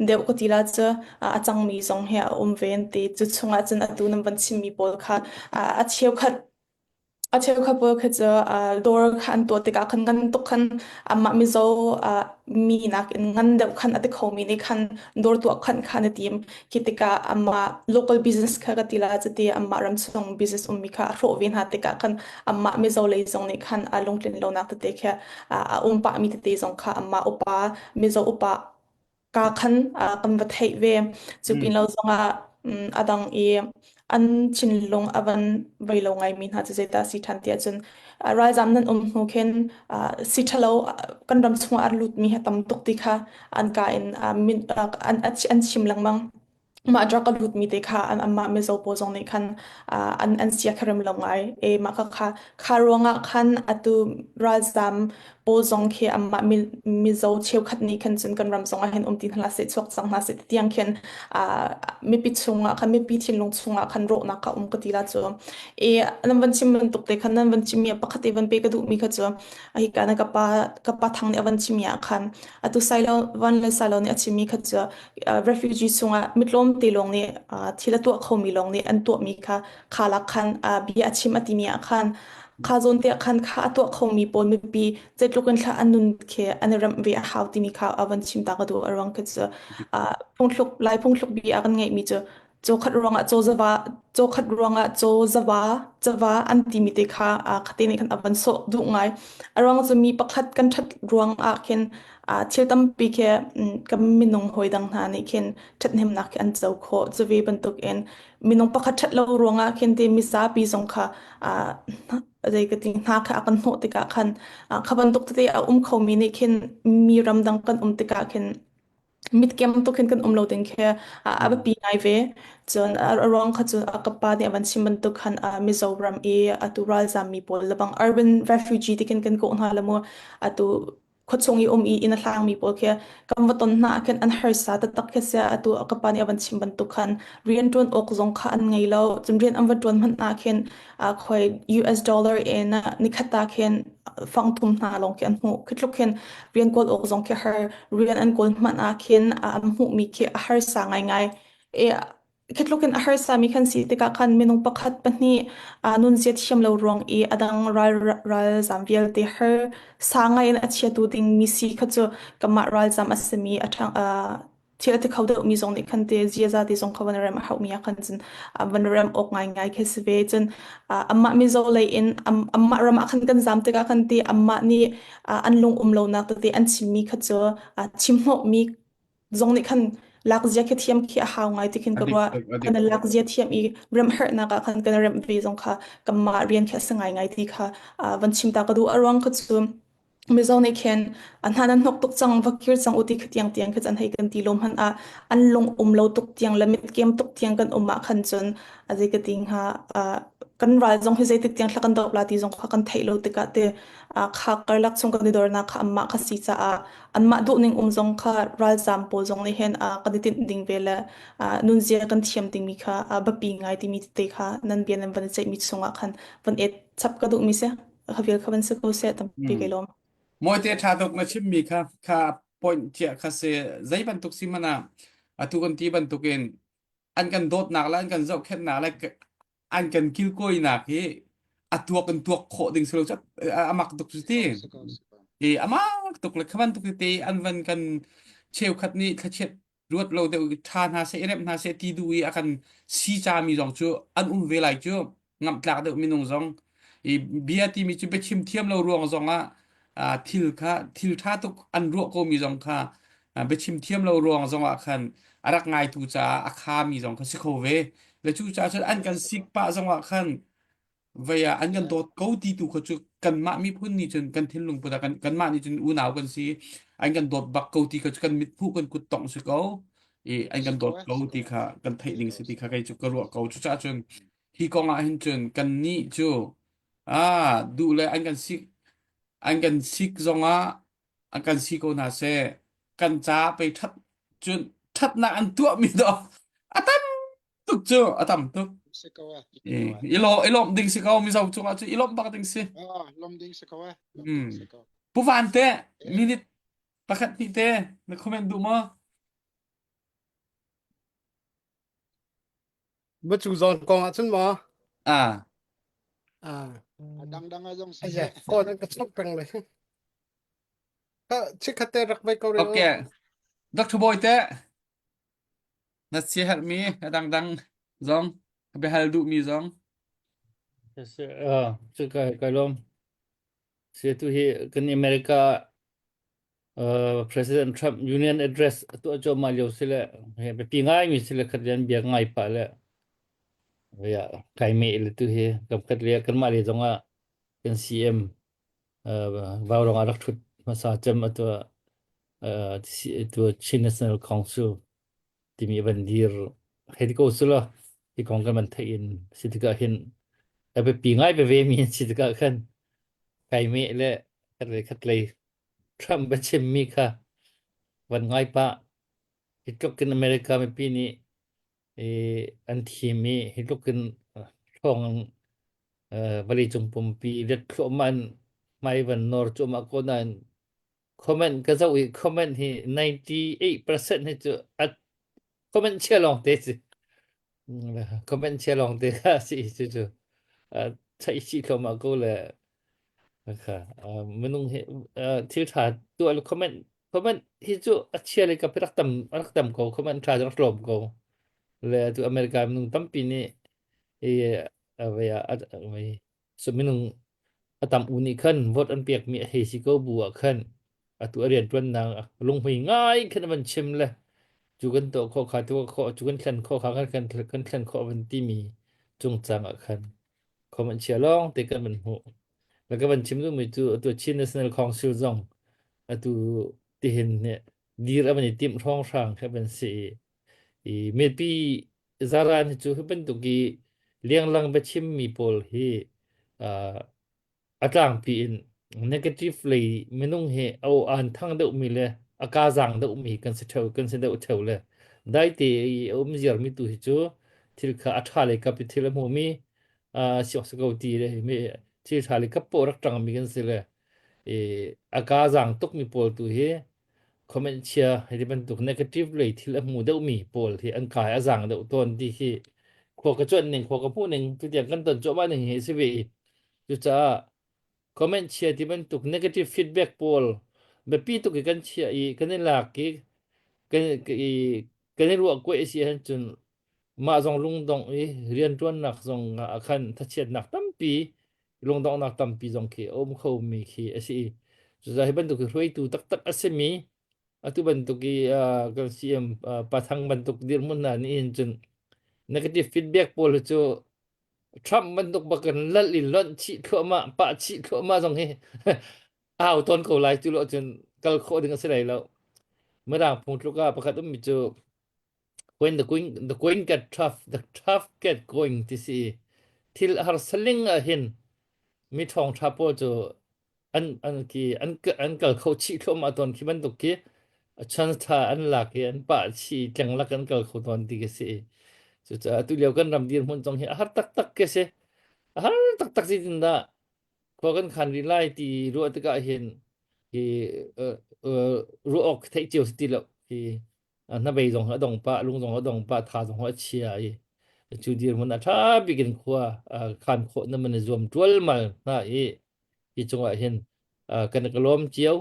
deuh ka ti la cu a cangmi zong hi a um ve an ti. Cu chungah cun atu nan van chimmi pawl kha a cheukhat A cheukhat pawl khi cu dawr kha an tuah tikah khan ngan tuk khan amah Mizo mi nakin ngan deuh khan a ti khomi nih khan dawr tuah khan kha an i tim. Khi tikah amah local business kha ka ti la cuti amah ramchung business ummi kha a hrawh ve hna tikah khan amah Mizo lei zong nih khan a lungtlin lonak tete khi a um pahmi tete zong kha amah upa Mizo upa ka khan kan va theih ve. Cu Hmm. pin lo zongah a dang i an thinlung a van vei lo ngaimi hna cu zeidah a si ṭhan ti ahcun ralzam nan um hnu khin si ṭhalo kan ram chungah a lutmi hi a tam tuk ti kha an ka in an an chim lengmang. Mah drug a lutmi te kha an anmah Mizo pawl zong nih khan an an sia kha rem lo ngai. E mah kha kha kha ruangah khan atu ralzam pawl zong khi anmah Mizo cheukhat nih khan cun kan ram zong ah hin um ti hna seh chuak cang hna seh tiang khin mipi chungah khan mipi thinlung chungah khan rawhnak kha um ka ti la cu. E nan van chim bantuk te khan nan van chimmi pakhat te van pe ka duhmi kha cu hika na ka pa ka pa thang nih a van chimmi ah khan atu Sailo van le Sailo nih a chimmi kha cu refugee chungah mitlawm te lawng nih thil a tuah khomi lawng nih an tuahmi kha kha lak khan bia a chim a timi ah khan kha zawn te ah khan kha a tuah khomi pawl mipi zeitluk in thla an nun khi an i remh ve a hau timi kha a van chim ta ka duh a ruang khi cu phungthluk lai phungthluk bi a kan ngeihmi cu caw khat ruangah caw zava caw khat ruangah caw zava cava an timi te kha khate nih khan a van sawh duh ngai a ruang cu mi pakhat kan ṭhat ruangah khin thil tampi khi kan minung hawi dang hna nih khin ṭhathnemnak khi an co khawh cu ve bantukin minung pakhat ṭhat lo ruangah khin te mizapi zong kha zei ka ti hna kha a kan hnawh tikah khan kha bantuk tete a um khomi nih khin mi ramdang kan um tikah khin mitkem tuk hin kan um lo ding khi a biapi ngai ve. Cun a ruang kha cu ka pa nih a van chim bantuk khan Mizoram i atu ralzam mi pawl lebang urban refugee ti khin kan kawh hna la mu atu khuachung i um i inn a hlangmi pawl khi kan va ton hna ah khin an harsa taktak khi sia atu ka pa nih a van chim bantuk khan rian ṭuan awk zong kha an ngei lo cun rian an va ṭuan hmanh ah khin khoi US dollar in nikhat ah khin fang thum hna lawng khi an hmuh khi tluk khin rian kawl awk zong khi har rian an kawl hmanh ah khin an hmuhmi khi a harsa ngaingai e khi tluk in a harsa mi khan si tikah khan minung pakhat pahnih nunzia thiam lo ruang i adang ral ralzam vialte har sa ngai in a chiatu ding mi si kha cu kamah ralzam a simi a ṭhang thil a ti kho deuhmi zong nih khan te ziaza ti zong kha van rem a hauhmi ah khan cun van rem awk ngaingai khi si ve cun amah Mizo lei in amah ram ah khan kan zam tikah khan ti amah nih an lung um lonak tete an chimmi kha cu chim hnawhmi zong nih khan lak zia khi thiam khi a hau ngai ti khin A ka dik ruah tuk, a dik kan tuk. lak zia thiam i remherhnak ah khan kan remh ve zong kha kanmah rian khi a si ngaingai ti kha van chim ta ka duh a ruang kha cu Mizo nih khin an hna nan hnok tuk cang va kir cang u ti kha tiang tiang kha an hei kan ti lo hmanh ah an lung um lo tuk tiang le mitkem tuk tiang kan um ah khan cun a zei ka ti hnga kan ral zong hi zeitik tiang thla kan dawp la ti zong kha kan theih lo tikah te kha karlak chung kan i dornak kha anmah kha si caah anmah duhning um zong kha ralzaam pawl zong nih hin kan i tinh ding ve le nunzia kan thiam dingmi kha biapi ngai timi tete kha nan bia nan van i ceihmi chungah khan van et chap ka duhmi si. Ka vial kha van si ko seh tampi Hmm. kai lawm. Mawite ṭha tuk na chimmi kha kha point chiah kha si zei bantuk si hmanh ah atu kan ti bantukin an kan dawtnak le an kan zohkhenhnak le an kan kilkawinak hi a tuak in tuak khawh ding si lo cu a mak tuk cu Si ti ko, si ko, si ko. i a mak tuk le kha bantuk tete an van kan cheukhat nih thlachiat ruat lo deuh i ṭha hna seh i remh hna seh ti duh i a kan si cami zong cu an um ve lai cu ngamhtlak deuh minung zong i bia timi cu biachim thiam lo ruang zong ah. Thil kha thil ṭha tuk an ruah komi zong kha biachim thiam lo ruang zongah khan a rak ngaitu caah a khami zong kha si kho ve. Le cu caah cun an kan sik pah zongah khan vei ah an kan dawt ko ti tu kha cu kanmah miphun nih cun kan thinlung put ah kan kanmah nih cun unau kan si an kan dawt bak ko ti kha cu kan mithmuh kan kut tongh si ko i an kan dawt ko ti kha kan theih ding si ti kha kei cu ka ruah ko cucaah cun hi kong ah hin cun kannih cu ah duh le an kan sik an kan sik zongah an kan si ko hna seh kan ca pei ṭhat cun ṭhatnak an tuahmi dawh a tam tuk cu a tam tuk Si ko eh. I lo i lawmh ding si ko mizo cungah cu i lawmh bak ding si. Ah, lawm ding si ko eh. Lawm ding si ko. Pu Van te minute pakhat hnih te na comment duh maw? Macu zawn kong ah cun maw? Ah. Ah. A dangdang a zong si. Aye, phone an ka chok peng le. Chikkhat te rak vai ko re. Okay. Dr. Boy te na siaherhmi a dangdang zong biahal duhmi zong. Uh, cu kai kai lawm. Si tu hi kan America uh, President Trump Union Address tuah cuahmah lio si le he biapi ngai mi si le khat rian biak ngai pah le ya kai me le tu hi kam khat le kanmah le zong ah kan CM uh, vaurong ah rak thut hmasa cem atu uh, tu Chin National Council timi van dir hei ti ko sula hi kong kan van theih in si tikah hin a biapi ngai veve mi an si tikah khan kai me le khat le khat lei Trump biachim mi kha van ngai pah hi tluk in America mipi nih an thim i hi tluk in ṭhawng vawleicung pumpi let thluahmah in hmai van nawr cuahmah ko nain comment ka zoh i comment hi 98% hi cu a comment chia lawng te si comment chia lawng te kha si cu cu chaih chih thluahmah ko le kha minung hi thil ṭha tuah le comment comment hi cu a chia le ka rak tam rak tam ko comment ṭha rak tlawm ko le tu America minung tampi nih i so minung a tam u nih khan vote an pekmi a hei si ko bu ah khan atu a rianṭuannak lunghmui ngai khan a van chim le cu kan tuah khawh kha tuah khawh cu kan thlen khawh kha kan kan kan thlen khawh van timi cungcang ah khan comment chia lawng te kan van hmuh le ka van chim duhmi cu atu Chin National Council zong atu tihin nih dir a van i timh hrawnghrang kha van si i mipi zaran hi cu hi bantuk i lenglang biachimmi pawl hi uh, a tlangpi in negative lei minung hi a aw an thang deuhmi le a ka zaang deuhmi kan si theo kan si deuh theo le daite i a um ziarmi tu hi cu thil kha a ṭha lei kap i thil a hmumi uh, si awk si ko ti le mi thil ṭha lei kap poh rak ṭangmi kan si le i a ka zaang tukmi pawl tu hi comment chia hei ti bantuk negative lei thil a hmu deuhmi pawl hi an kai a zaang deuh tawn ti khi khua ka cuanh ning khua ka hmuh ning tutiang kan ton cuahmah ning hi a si ve i cucaah comment chia ti bantuk negative feedback pawl biapi tuk i kan chia i kan i lak i kan i kan i ruah kuai a si ahcun mah zong lungdong i rianṭuannak zong ah khan thachiatnak tampi lungdonghnak tampi zong khi a um khomi khi a si i cucaah hi bantuk hi hruaitu taktak a simi atu bantuk i uh, kan CM uh, pathang bantuk dirhmun hna nih hin cun negative feedback pawl hi cu Trump bantuk bakin lal in lonh chih thluahmah pah chih thluahmah zong hi au tawn ko lai cu lo cun kal khawh ding a si lai lo mirang phung tluk ah pakhat ummi cu When the going, the going get tough, the tough get going ti si. Thil harsaling ah hin mi ṭhawng ṭha pawl cu an an ki an an kal kho chih thluahmah tawn khi bantuk khi a chance ṭha an lak i an pah chih tleng lak an kal kho tawn ti khi si. Cucaah tu lio kan ram dirhmun zong hi a har taktak khi si. A har taktak si tin dah khua kan khan rih lai ti ruah tikah hin hi ruah awk theih cio si ti lo. Hi hnabei zong a dong pah lung zong a dong pah tha zong a chia i cu dirhmun a ṭha bik in khua khan khawh na man i zuam ṭualmal hna i hi cungah hin kan ka lawm cio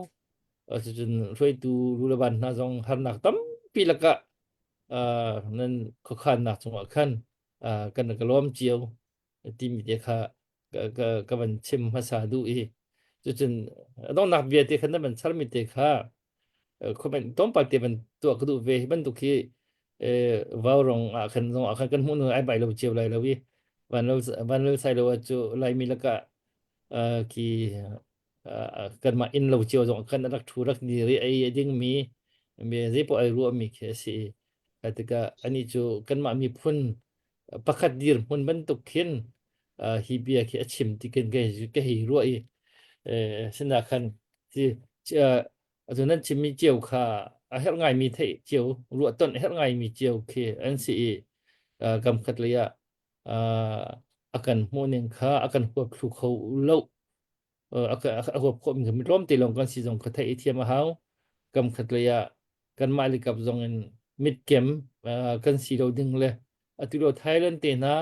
cucun hruaitu rulevan hna zong harnak tampi lakah nan khuakhannak cungah khan kan ka lawm cio timi te kha ka, ka, ka van chim hmasa duh i. Cucun a donghnak bia te kha na van charmi te kha comment tlawmpal te van tuah ka duh ve. Hi bantuk hi vaurawng ah khan zong ah khan kan hmuh ai bai lo cio lai lo i van lo van lo sai lo cu Laimi lakah khi kanmah inn lo cio zong khan rak thu rak ni ri ei a dingmi mi zeipoh ai ruahmi khi a si i tikah ani cu kanmah miphun pakhat dirhmun bantuk khin hi bia khi a chim ti kan ka hei ruah i sinah khan ti atu nan chimmi cio kha a herh ngaimi theih cio ruah ton a herh ngaimi cio khi an si i kam khat lei ah a kan hmuh ning kha a kan huap thlu kho lo a huap khawh mi tlawm te lawng kan si zong kha theih i thiam a hau kam khat lei ah kanmah le kap zong in mitkem kan si lo ding le atu lo Thailand te hna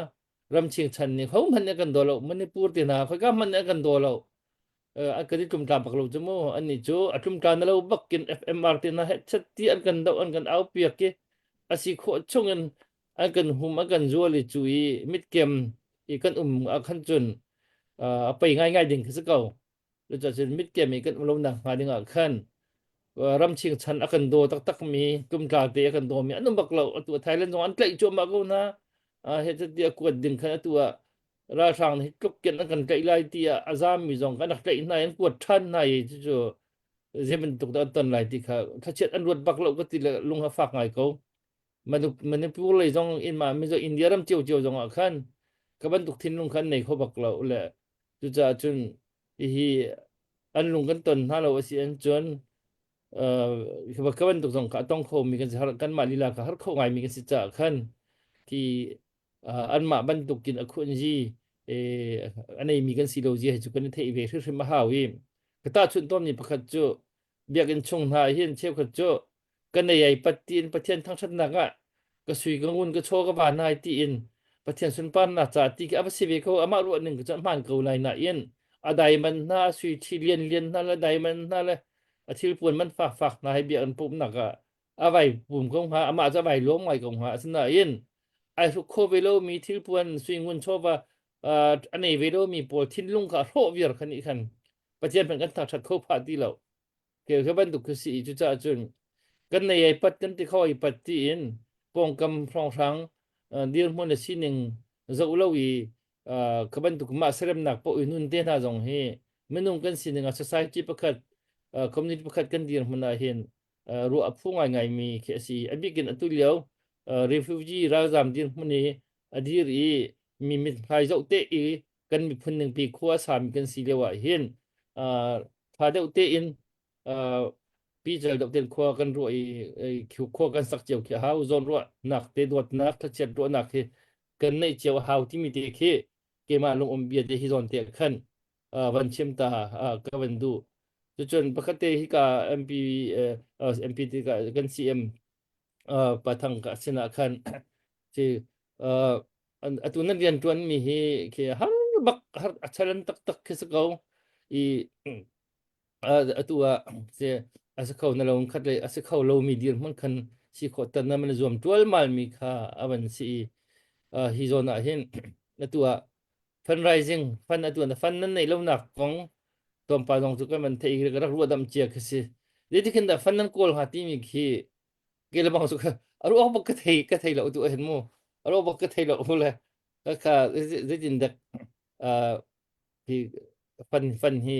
ram chingchan nih ho hmanh nih kan daw lo Manipur te hna khoika hmanh nih kan daw lo an kan i tlumtla bak lo cu mu annih cu a tlumtla na lo bakin FMR te hna hetchet ti an kan doh an kan au piak i a si khawh chung in an kan hum an kan zual i cu i mitkem i kan um ah khan cun a pei ngaingai ding khi si ko cucun mitkem i kan um lo nak hnga ding ah khan ram chingchan a kan daw taktak mi tumtla te a kan daw mi an um bak lo atu Thailand zong an tlaih cuahmah ko na he ti a kuat ding khan atu ah ralhrang hi tluk ken an kan tlaih lai ti ah a zam mi zong kan rak tlaih hna an kuat ṭhan hna i cucu zei bantuk dah an ton lai ti kha thlachiat an ruat bak lo ka ti le lung a fak ngai ko Manipur lei zong in mah Mizo India ram cio zong ah khan ka bantuk thinlung khan nei kho bak lo le cucaah cun hihi an lung kan ton hna lo a si an cun ka bantuk zong kha a tong kho mi kan si har kanmah lila ka har kho ngai mi kan si caah khan khi anmah bantukin a khunzi a nei mi kan si lo zia hi cu kan i theih ve hrimhrim a hau i ka tahchunh tawn mi pakhat cu biakinn chung hna hin cheukhat cu ka nei ai pat tiin Pathian thangṭhatnak ah ka sui ka ngun ka chaw ka van ai tiin Pathian sunparnak ca ti khi a va si ve ko amah ruah ning cu hmaan ko lai nain a daiman hna a sui ṭhi lian lian hna le daiman hna le a thil puan man fak fak hna hi biakinn pumhnak ah a vai pum ko hnga amah cu a vai lawm ngai ko hnga asinain ai hruk kho ve lomi thil puan sui ngun chawva a nei ve lomi pawl thinlung kha a hrawh viar kha nih khan Pathian hmanh kan thangṭhat kho phah ti lo Ke kha bantuk khi si i cucaah cun kan nei ai pat kan ti kho ai pat tiin pawngkam hrawnghrang dirhmun le sining zoh lo i kha bantuk mah seremnak paoh i nun te hna zong hi minung kan sining ah society pakhat community pakhat kan dirhmun ah hin ruah a phu ngaingai mi khi a si. A bik in atu lio refugee ralzam dirhmun i a dir i mi mithmai zoh te i kan miphun ningpi khua a sami kan si lio ah hin ṭha deuh tein pical deuh tein khua kan ruah i khua kan sak cio khi a hau zawn ruahnak te dawtnak thlachiat ruahnak hi kan neih cio a hau timi te khi keimah lungum bia te hi zawn te khan van chim ta ka van duh cucun pakhat te hika MP MP te kan CM pathang ka sinah khan ci atu nan rian ṭuan mi hi khi har bak har a chalan taktak khi si ko i atu ah si a si kho na lo khat le a si kho lo mi dirhmun khan si khawh tan na man zuam ṭualmal mi kha a van si i hi zawn ah hin atu ah fundraising fund atu na fund nan neih lonak kong tlawmpal zong cu kan van theih i ka rak ruah dam cia khi si zeitik hin dah fund nan kawl hnga timi khi ke le bang cu a ruak bak ka thei ka thei lo tu hin mu a ruak bak ka thei lo mu le ka kha zeitin dek hi fan fan hi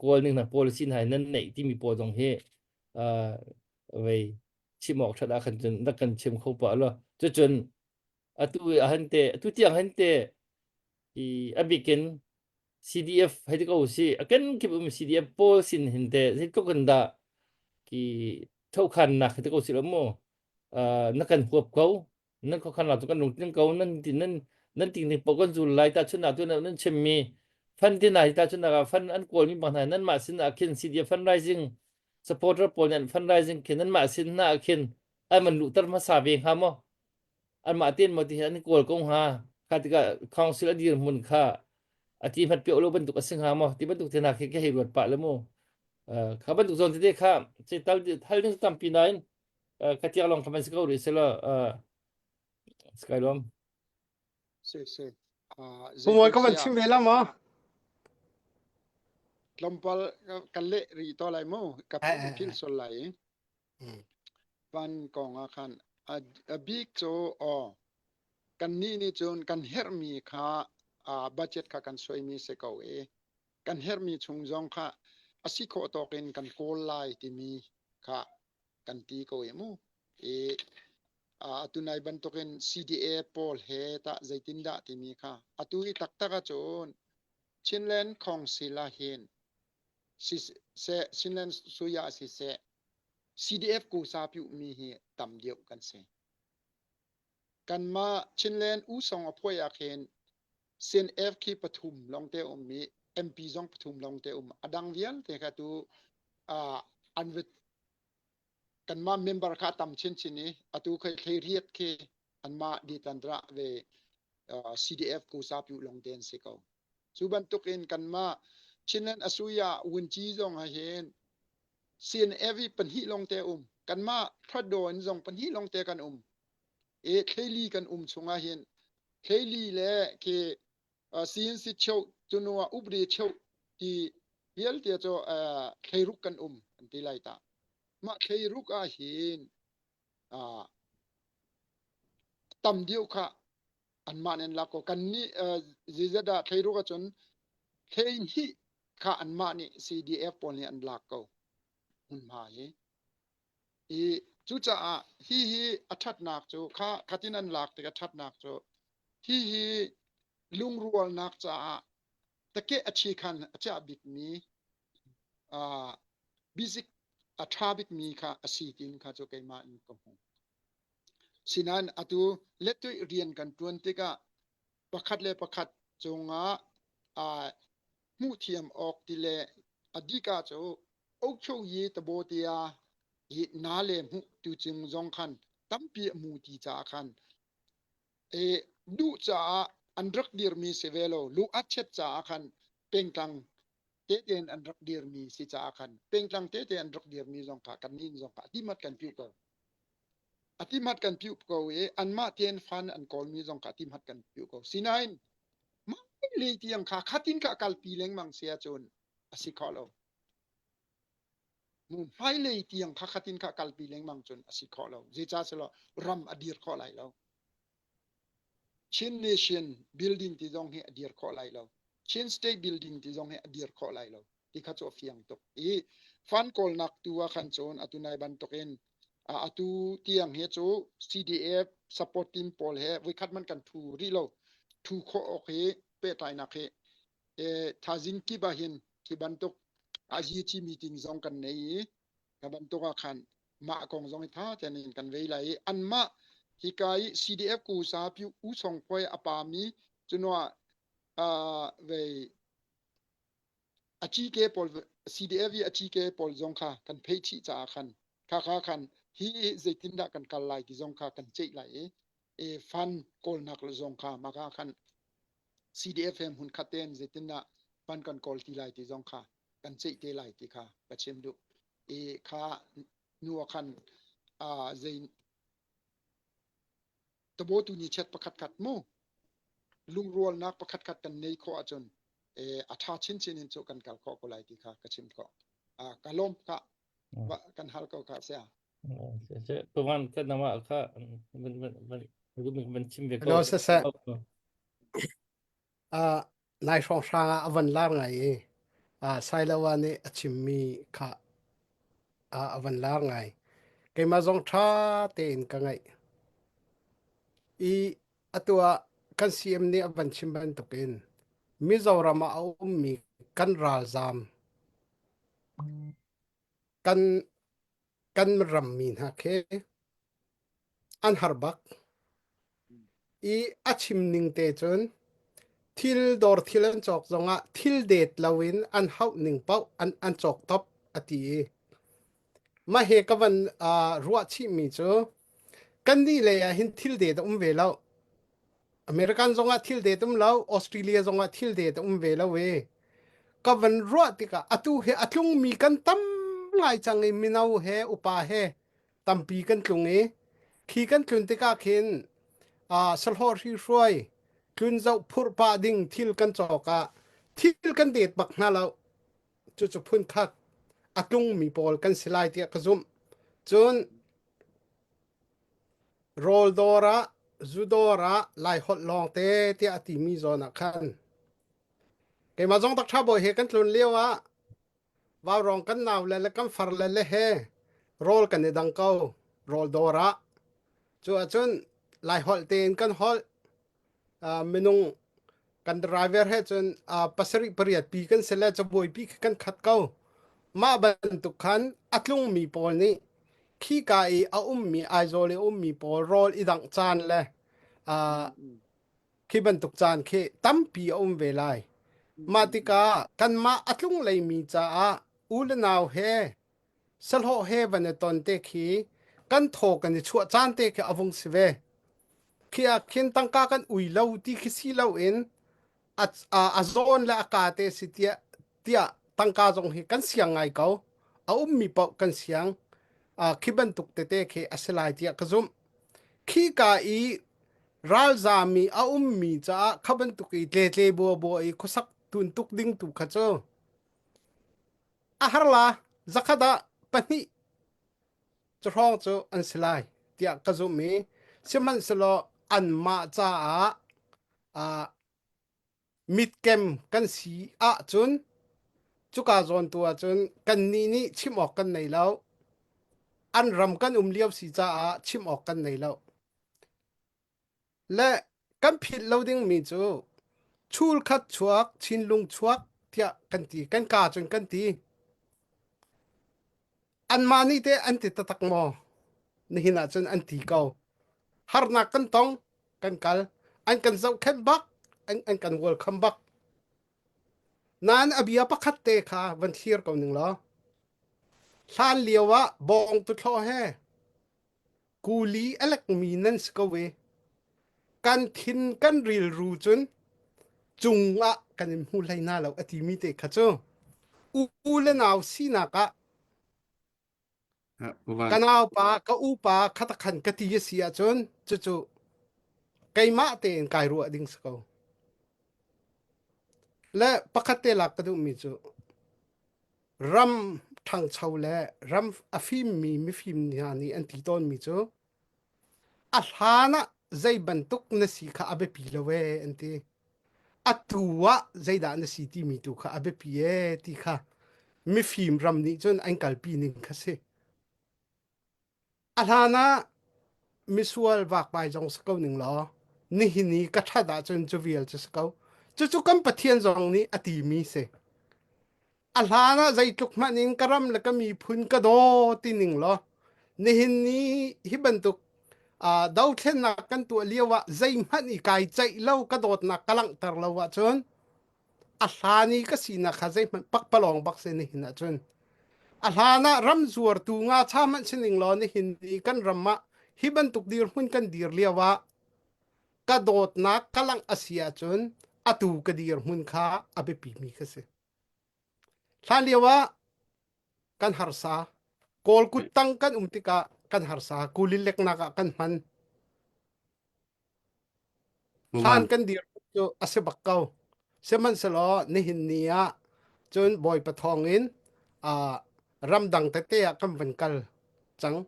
kawl ning na policy hna nan neih timi pawl zong hi vei chim awk that ah khan cun rak kan chim kho pa lo cucun atu han te atu tiang han te i abikin CDF hei ti ko si a ken kip um CDF pawl sin hin te zeitluk in dah ki thokhannak hei ti ko si lo mu na kan huap ko nan khokhan la tu kan lungtling ko nan ti nan nan ting ning po kan zul lai ta chun na tu nan chim mi fan ti na hi ta chun na fan an kawl mi bang hna nan mah sin ah khin CDF fundraising supporter pawl nan fundraising khin nan mah sin na khin an man luhter hmasa ve hnga maw anmah tein maw ti an kawl ko hnga kha tikah council a dirhmun kha a ti hmat pio lo bantuk a si hnga maw ti bantuk te hna khi ka hei ruat pah le mu kha bantuk zawn tete kha ce tal thal ding tampi nain ka tiak long kha man si ko rih sela sky lom si si Pumawi ka van chim ve la ma? Tlawmpal ka leh rih to lai mu. Ka phil sol lai. Van kong ah khan a bik cu aw kannih nih cun kan herhmi kha budget kha kan suaimi si ko i kan herhmi chung zong kha a si khawh tawk in kan kawl lai timi kha kan ti ko i mu. I atu nai bantukin CDA pawl he tah zeitindah timi kha atu hi taktak ahcun Chinland Council ah hin siseh Chinland Suya siseh CDF kusa piuhmi hi tam deuh kan si. Kanmah Chinland usong a phuai ah khin CNF khi pathum lawngte um i MP zong pathum lawngte um. A dang vialte kha tu an kanmah member kha tam chinchin i atu khi thleiriat khi anmah ditlandra ve CDF kusa piuh lawngte an si ko. Cu bantuk in kanmah Chinland Asuya Wunci zong ah hin CNF i pahnih lawngte um. Kanmah Hratdaw in zong pahnih lawngte kan um. E thleili kan um chungah hin thleili le khi CNC cheu cunu ah upri cheu ti vialte cu thleiruk kan um an ti lai ta. Mah thleiruk ah hin tam deuh kha anmah nih an lak ko. Kannih zeizat dah thleiruk ahcun thleihnih kha anmah nih CDF pawl nih an lak ko hmunhma hi. I cucaah hihi a ṭhatnak cu kha khatin an lak tik a ṭhatnak cu hihi lungrualnak caah takeh a ṭhi khan a chiah bikmi uh, basic a ṭha bikmi kha a si tiin kha cu keimah in ka hmu. Sinain atu lettuih rian kan ṭuan tikah pakhat le pakhat cungah aa hmuhthiam awk ti le a dika cu okcho yi tabo tia hi na le hmuh tu cung zong khan tampi a mu ti caah khan e duh caah an rak dirmi si ve lo lu a chet caah khan pengtlang tete in an rak dirmi si caah khan pengtlang tete an rak dirmi zong kha kan nin zong kha ati mat kan piu ko ati mat kan piu ko i anmah tein fan an kawlmi zong kha ati mat kan piu ko sinain le tiang kha khatin kha kalpi lengmang si ahcun a si kho lo hmailei tiang kha khatin kha kalpi lengmang cun a si kho lo zeicah selaw ram a dir khawh lai lo Chin Nation building ti zong hi a dir khawh lai lo Chin State building ti zong hi a dir khawh lai lo ti kha cu a fiang tuk i fan kawlnak tu ah khan cun atu nai bantukin atu tiang hi cu CDF support team pawl he voikhat man kan thu rih lo thu khawh awk hi pehtlainak hi thazing kip ah hin khi bantuk ayi chi meeting zong kan nei i ka bantuk ah khan mah kong zong hi tha tein in kan vei lai i anmah hika i CDF ku sa piu u song phoi a pa mi cunua vei a GK pawl CDF i a GK pawl zong kha kan phei chih caah khan kha kha khan hi zeitindah kan kal lai ti zong kha kan ceih lai i e fan kawlnak zong kha maka khan CDF he hmun khat tein zeitindah fan kan kawl ti lai ti zong kha kan ceih te lai ti kha ka chim duh i kha nu ah khan zei tabotu ni chet pakhat khat mu lungrualnak pakhat khat kan nei khawh ahcun a ṭha chinchin in cu kan kal khawh ko lai ti kha ka chim khawh. Ka lawm ka kan hal ko ka sia. Pawan ka nama kha van chim ve ko. Hello saseh. Uh, nai hrawng hrang ah a van lar ngai i uh, Sailawa nih a chimmi kha uh, a van lar ngai. Keimah zong ṭha tein ka ngaih. I Atu ah kan CM nih a van chim bantukin Mizoram ah a ummi kan ralzaam kan kan rammi hna khi an har bak. I a chim ning te cun thil dawr thil an cawk zongah thil det loin an hauh ning paoh an an cawk top a ti i mah he ka van uh, ruah chihmi cu kannih lei ah hin thil det a um ve lo. American zongah thil det um lo, Australia zongah thil det a um ve lo i ka van ruah tikah atu hi a tlungmi kan tam ngai cang i mino he upa he tampi kan tlung i khi kan tlun tikah khin uh, sahlawh hrihruai tlun zoh phurh pah ding thil kan cawk ah thil kan det bak hna lo. Cucu phun khat a tlungmi pawl kan si lai tiah ka zumh. Cun rawl dawr ah, zu dawr ah Laiholh lawngte tiah a timi zawn ah khan keimah zong Dr. Bawi he kan tlun lio ah Vaurawng kan naule le kan farle le he rawl kan i dang ko rawl dawr ah. Cu ahcun Laiholh tein kan holh. Uh, minung kan driver he cun uh, pasarih pariat pi kan si le cabuai pi khi kan khat ko. Mah bantuk khan a tlungmi pawl nih khika i a ummi Aizawl i a ummi pawl rawl i dangh caan le uh, khi bantuk caan khi tampi a um ve lai. Mah tikah kanmah a tlung leimi caah u le nau he sahlawh he van i ton te khi kan thaw kan i chuah caan te khi a vung si ve. Khi ah khin tangka kan ui lo ti khi si loin a, a, a zawn le a ka te si tiah tiah tangka zong hi kan siang ngai ko. A ummi paoh kan siang. Uh, khi bantuk tete khi a si lai tiah ka zumh. Khi ka i ralzaam i a ummi caah kha bantuk i tletle buabua i khuasak tun tuk ding tu kha cu a har la zakhat ah pahnih cu hrawng cu an si lai tiah ka zumh i sihmanhsehlaw anmah caah uh, mitkem kan si ahcun cuka zawn tu ahcun kannih nih chim awk kan nei lo an ram kan um lio si caah chim awk kan nei lo Le kan philh lo dingmi cu chul khat chuak, chinlung chuak tiah kan ti. Kan kaa cun kan ti. Anmah nih teh an ti taktak maw? Nihin ah cun an ti ko. Harnak kan tong, kan kal. An kan zohkhenh bak, an, an kan welcome bak. Nain a bia pakhat te kha van thlir ko ning law. Hlan lio ah bawng tuthlawh he kuli a lekmi nan si ko i kan thin kan rilru cun cungah kan in hmu hlei hna lo a timi te kha cu u le nau sinak ah ka naupa ka upa khatakhan ka ti a si ahcun cucu keimah tein kai ruah ding si ko le pakhat te lak ka duhmi cu Ram ṭhangcho le ram a fimmi mifim hna nih an ti tawnmi cu a hlan ah zei bantuk na si kha a biapi lo ee an ti. Atu ah zeidah na si timi tu kha a biapi ee ti kha mifim ram nih cun an kalpi ning kha si. A hlan ah misual vakvai zong si ko ning law nihin i ka ṭhat ahcun cu vial cu si ko. Cucu kan Pathian zong nih a timi si. A hlan ah zeitluk hmanh in ka ram le ka miphun ka daw ti ning law nihin ni hi bantuk uh, dothlennak kan tuah lio ah zeihmanh i kai ceih lo ka dawtnak ka langhter lo ahcun a hlan i ka sinak kha zeihmanh pakpalawng bak si nihin ahcun a hlan ah ram zuartu nga cha hmanh sining law nihin i kan ram ah hi bantuk dirhmun kan dir lio ah ka dawtnak ka langh a si ahcun atu ka dirhmun kha a biapi mi kha si hlan lio ah kan harsa kawl kut tang kan um tikah kan harsa kulin leknak ah kan hman Hlan kan dir cu a si bak ko. Sihmanhsehlaw nihin ni ah cun Bawipa thawngin uh, ramdang tete ah kan van kal cang.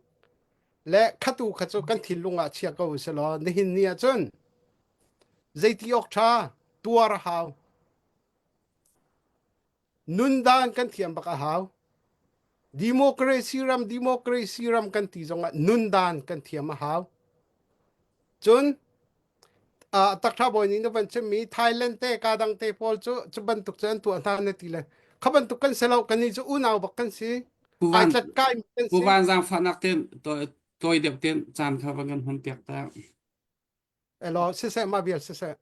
Le khatu kha cu kan thinlung ah chia ko selaw nihin ni ah cun zeiti awk ṭha tuar a hau. Nundan kan thiam bak a hau. Democracy ram democracy ram kan ti zongah nundan kan thiam a hau. Cun uh, takṭha bawi nih na van chimmi Thailand te ka dang te pawl cu cu bantuk cu an tuah hna na ti le kha bantuk kan si lo kan nih cu unau bak kan si. Pu Ai Van tlat kai mi kan Pu si. Van zaangfahnak ten tawi deuh ten caan kha van kan hman piak ta. Elo siseh ma vial siseh.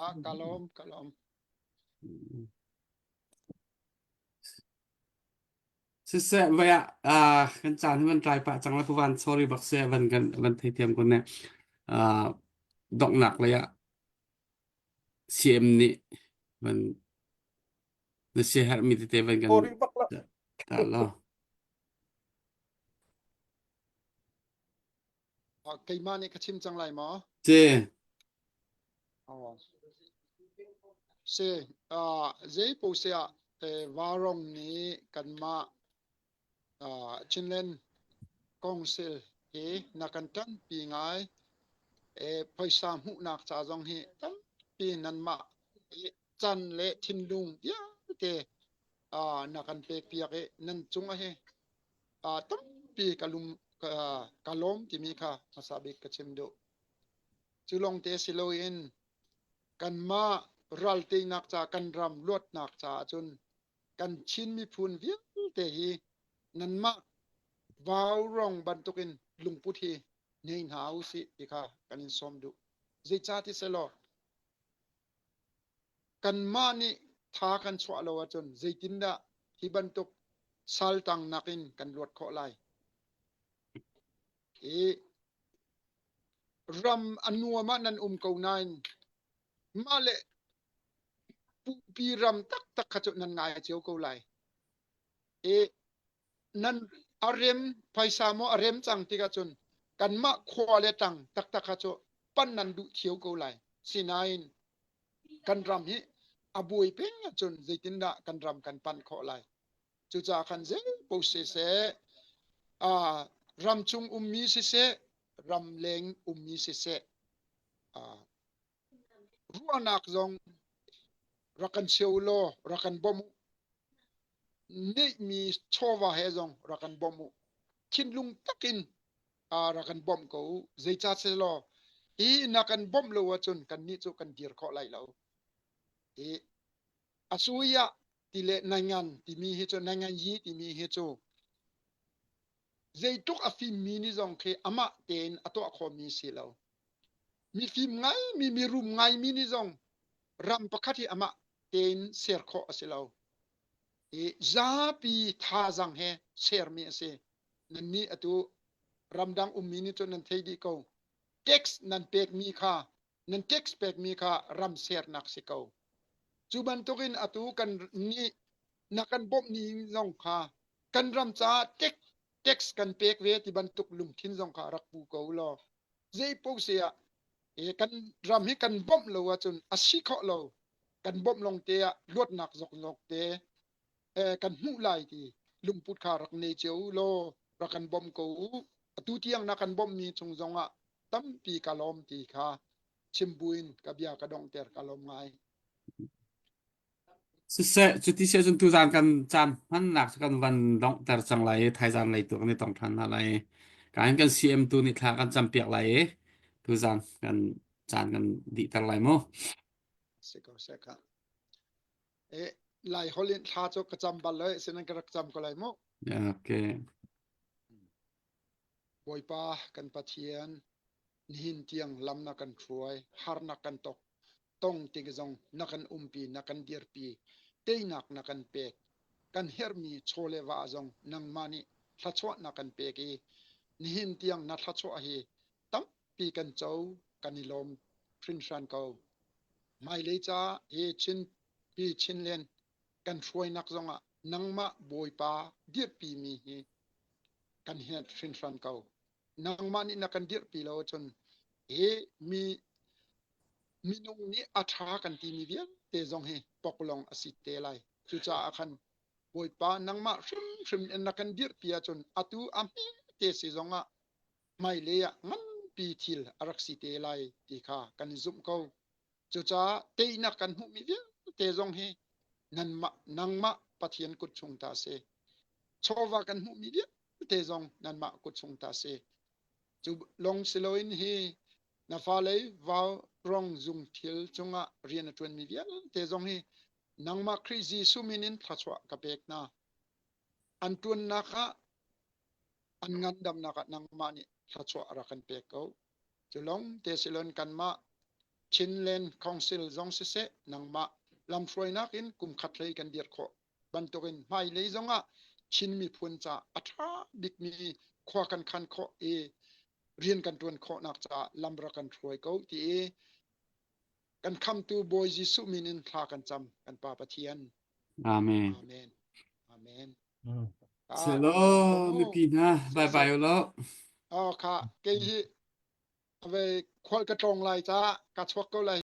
Ah, ka lawm, ka lawm. Siseh vai ah ah, kan caan hi van tlai pah cang la Pu Van sorry bak se van kan van theithiam ko ne. Ah, donghnak lei ah CM nih van na siaherhmi tete van kan Sorry bak la. ta lo. Ah, keimah nih ka chim cang lai maw? Ci. Oh. Si, uh, zei paoh siah eh, Varong nih kanmah uh, Chinland Council hi na kan ṭanpi ngai. Eh, phaisa hmuhnak ca zong hi tampi nanmah i can le thinlung vialte uh, na kan pekpiak i nan cung ah hi uh, tampi ka lum ka, ka lawm timi kha hmasa bik ka chim duh. Cu lawng te si loin Kanmah ral teinak ca kan ram luatnak caah cun kan Chin miphun vialte hi nanmah vaurong bantukin lungput hi nei hna usih ti kha kan in sawm duh. Zeicahti selaw kanmah nih tha kan chuah lo ahcun zeitindah hi bantuk saltangnak in kan luat khawh lai? I ram a nuam ah nan um ko nain mah le pupi ram taktak kha cu nan ngai cio ko lai. I nan a rem phaisa maw a rem cang tikah cun kanmah khua le tang taktak kha cu pan nan duh cio ko lai. Sinain kan ram hi a buai peng ahcun zeitindah kan ram kan panh khawh lai. Cucaah khan zeipaoh siseh, uh, ramchung ummi siseh, ramleng ummi siseh, uh, ruahnak zong rak kan cheu law rak kan bawm u. Neihmi chawva he zong rak kan bawm u. Thinlung takin uh, rak kan bawmh ko u. Zeicah selaw hi na kan bawmh lo ahcun kannih cu kan dir khawh lai lo. I A sui ah ti le naingan timi hi cu naingan yi timi hi cu zeitluk a fimmi nih zong khi amah tein a tuah khawhmi si lo. Mifim ngaimi, mirum ngaimi nih zong ram pakhat hi amah tein ser khawh a si lo. I zapi thazaang he sermi a si. Nannih atu ramdang ummi nih cun nan thei dih ko. Tax nan pekmi kha nan tax pekmi kha ram sernak si ko. Cu bantukin atu kan nih na kan bawmh ni zong kha kan ram caah tax tax kan pek ve ti bantuk lungthin zong kha rak pu ko law zei paoh si ah e, kan ram hi kan bawmh lo ahcun a si khawh lo kan bawmh lawng te ah luatnak zokzok te eh, kan hmuh lai ti lungput kha rak nei cio u law rak kan bawmh ko u atu tiang na kan bawmhmi chung zong ah tampi ka lawm ti kha chim buin ka bia ka donghter ka lawm ngai. Siseh, cuti si ahcun tuzaan kan caan hmannak cu kan van donghter cang lai i thaizaan lei tu kan i tong ṭhan hna lai. Ka in kan CM tu nih thla kan campiak lai i tuzaan kan caan kan dihter lai mu. Si ko seh ka. Eh, lai holh in thla cu ka cam bal lo, sinan ka rak cam ko lai mu. Okay. Bawipa kan Pathian, nihin tiang lam na kan hruai, harnak kan tok, tong tik zong na kan umpi, na kan dirpi, teinak na kan pek. Kan herhmi chaw le va zong nangmah nih thluachuah na kan pek i nihin tiang na thluachuah hi tampi kan co, kan i lawm hringhran ko. Hmailei ca hi Chin hi Chinland kan hruainak zongah nangmah Bawipa dirpimi hi kan hiat hringhran ko. Nangmah nih na kan dirhpi lo ahcun hi mi minung nih a ṭha kan timi vialte zong hi poklong a si te lai. Cucaah khan Bawipa nangmah hrimhrim in na kan dirhpi ahcun atu a hmete si zongah hmailei ah nganpi thil a rak si te lai ti kha kan i zumh ko. Cucaah teinak kan hmuhmi vialte zong hi nanmah nangmah Pathian kut chung ta a si. Chawva kan hmuhmi vialte zong nanmah kut chung ta a si. Cu lawng si loin hi na fale vau rong zung thil cungah rian a ṭuanmi vialte zong hi nangmah Khrih Jesuh min in thluachuah ka pek hna. An ṭuannak ah an ngandamnak ah nangmah nih thluachuah rak kan pek ko. Cu lawng te si loin kanmah Chinland Council zong siseh nangmah lamhruainak in kum khat hlei kan dir khawh bantukin hmailei zongah Chin miphun ca a ṭha bikmi khua kan khan khawh i rian kan ṭuan khawhnak caah lam rak kan hruai ko ti i kan khamtu Bawi Jesuh min in thla kan cam kan Pa Pathian. Amen. Amen. Amen. Selo mipi hna bye bye ulaw. Oh kha kei hi ave khual ka tlawng lai ca ka chuak ko lai.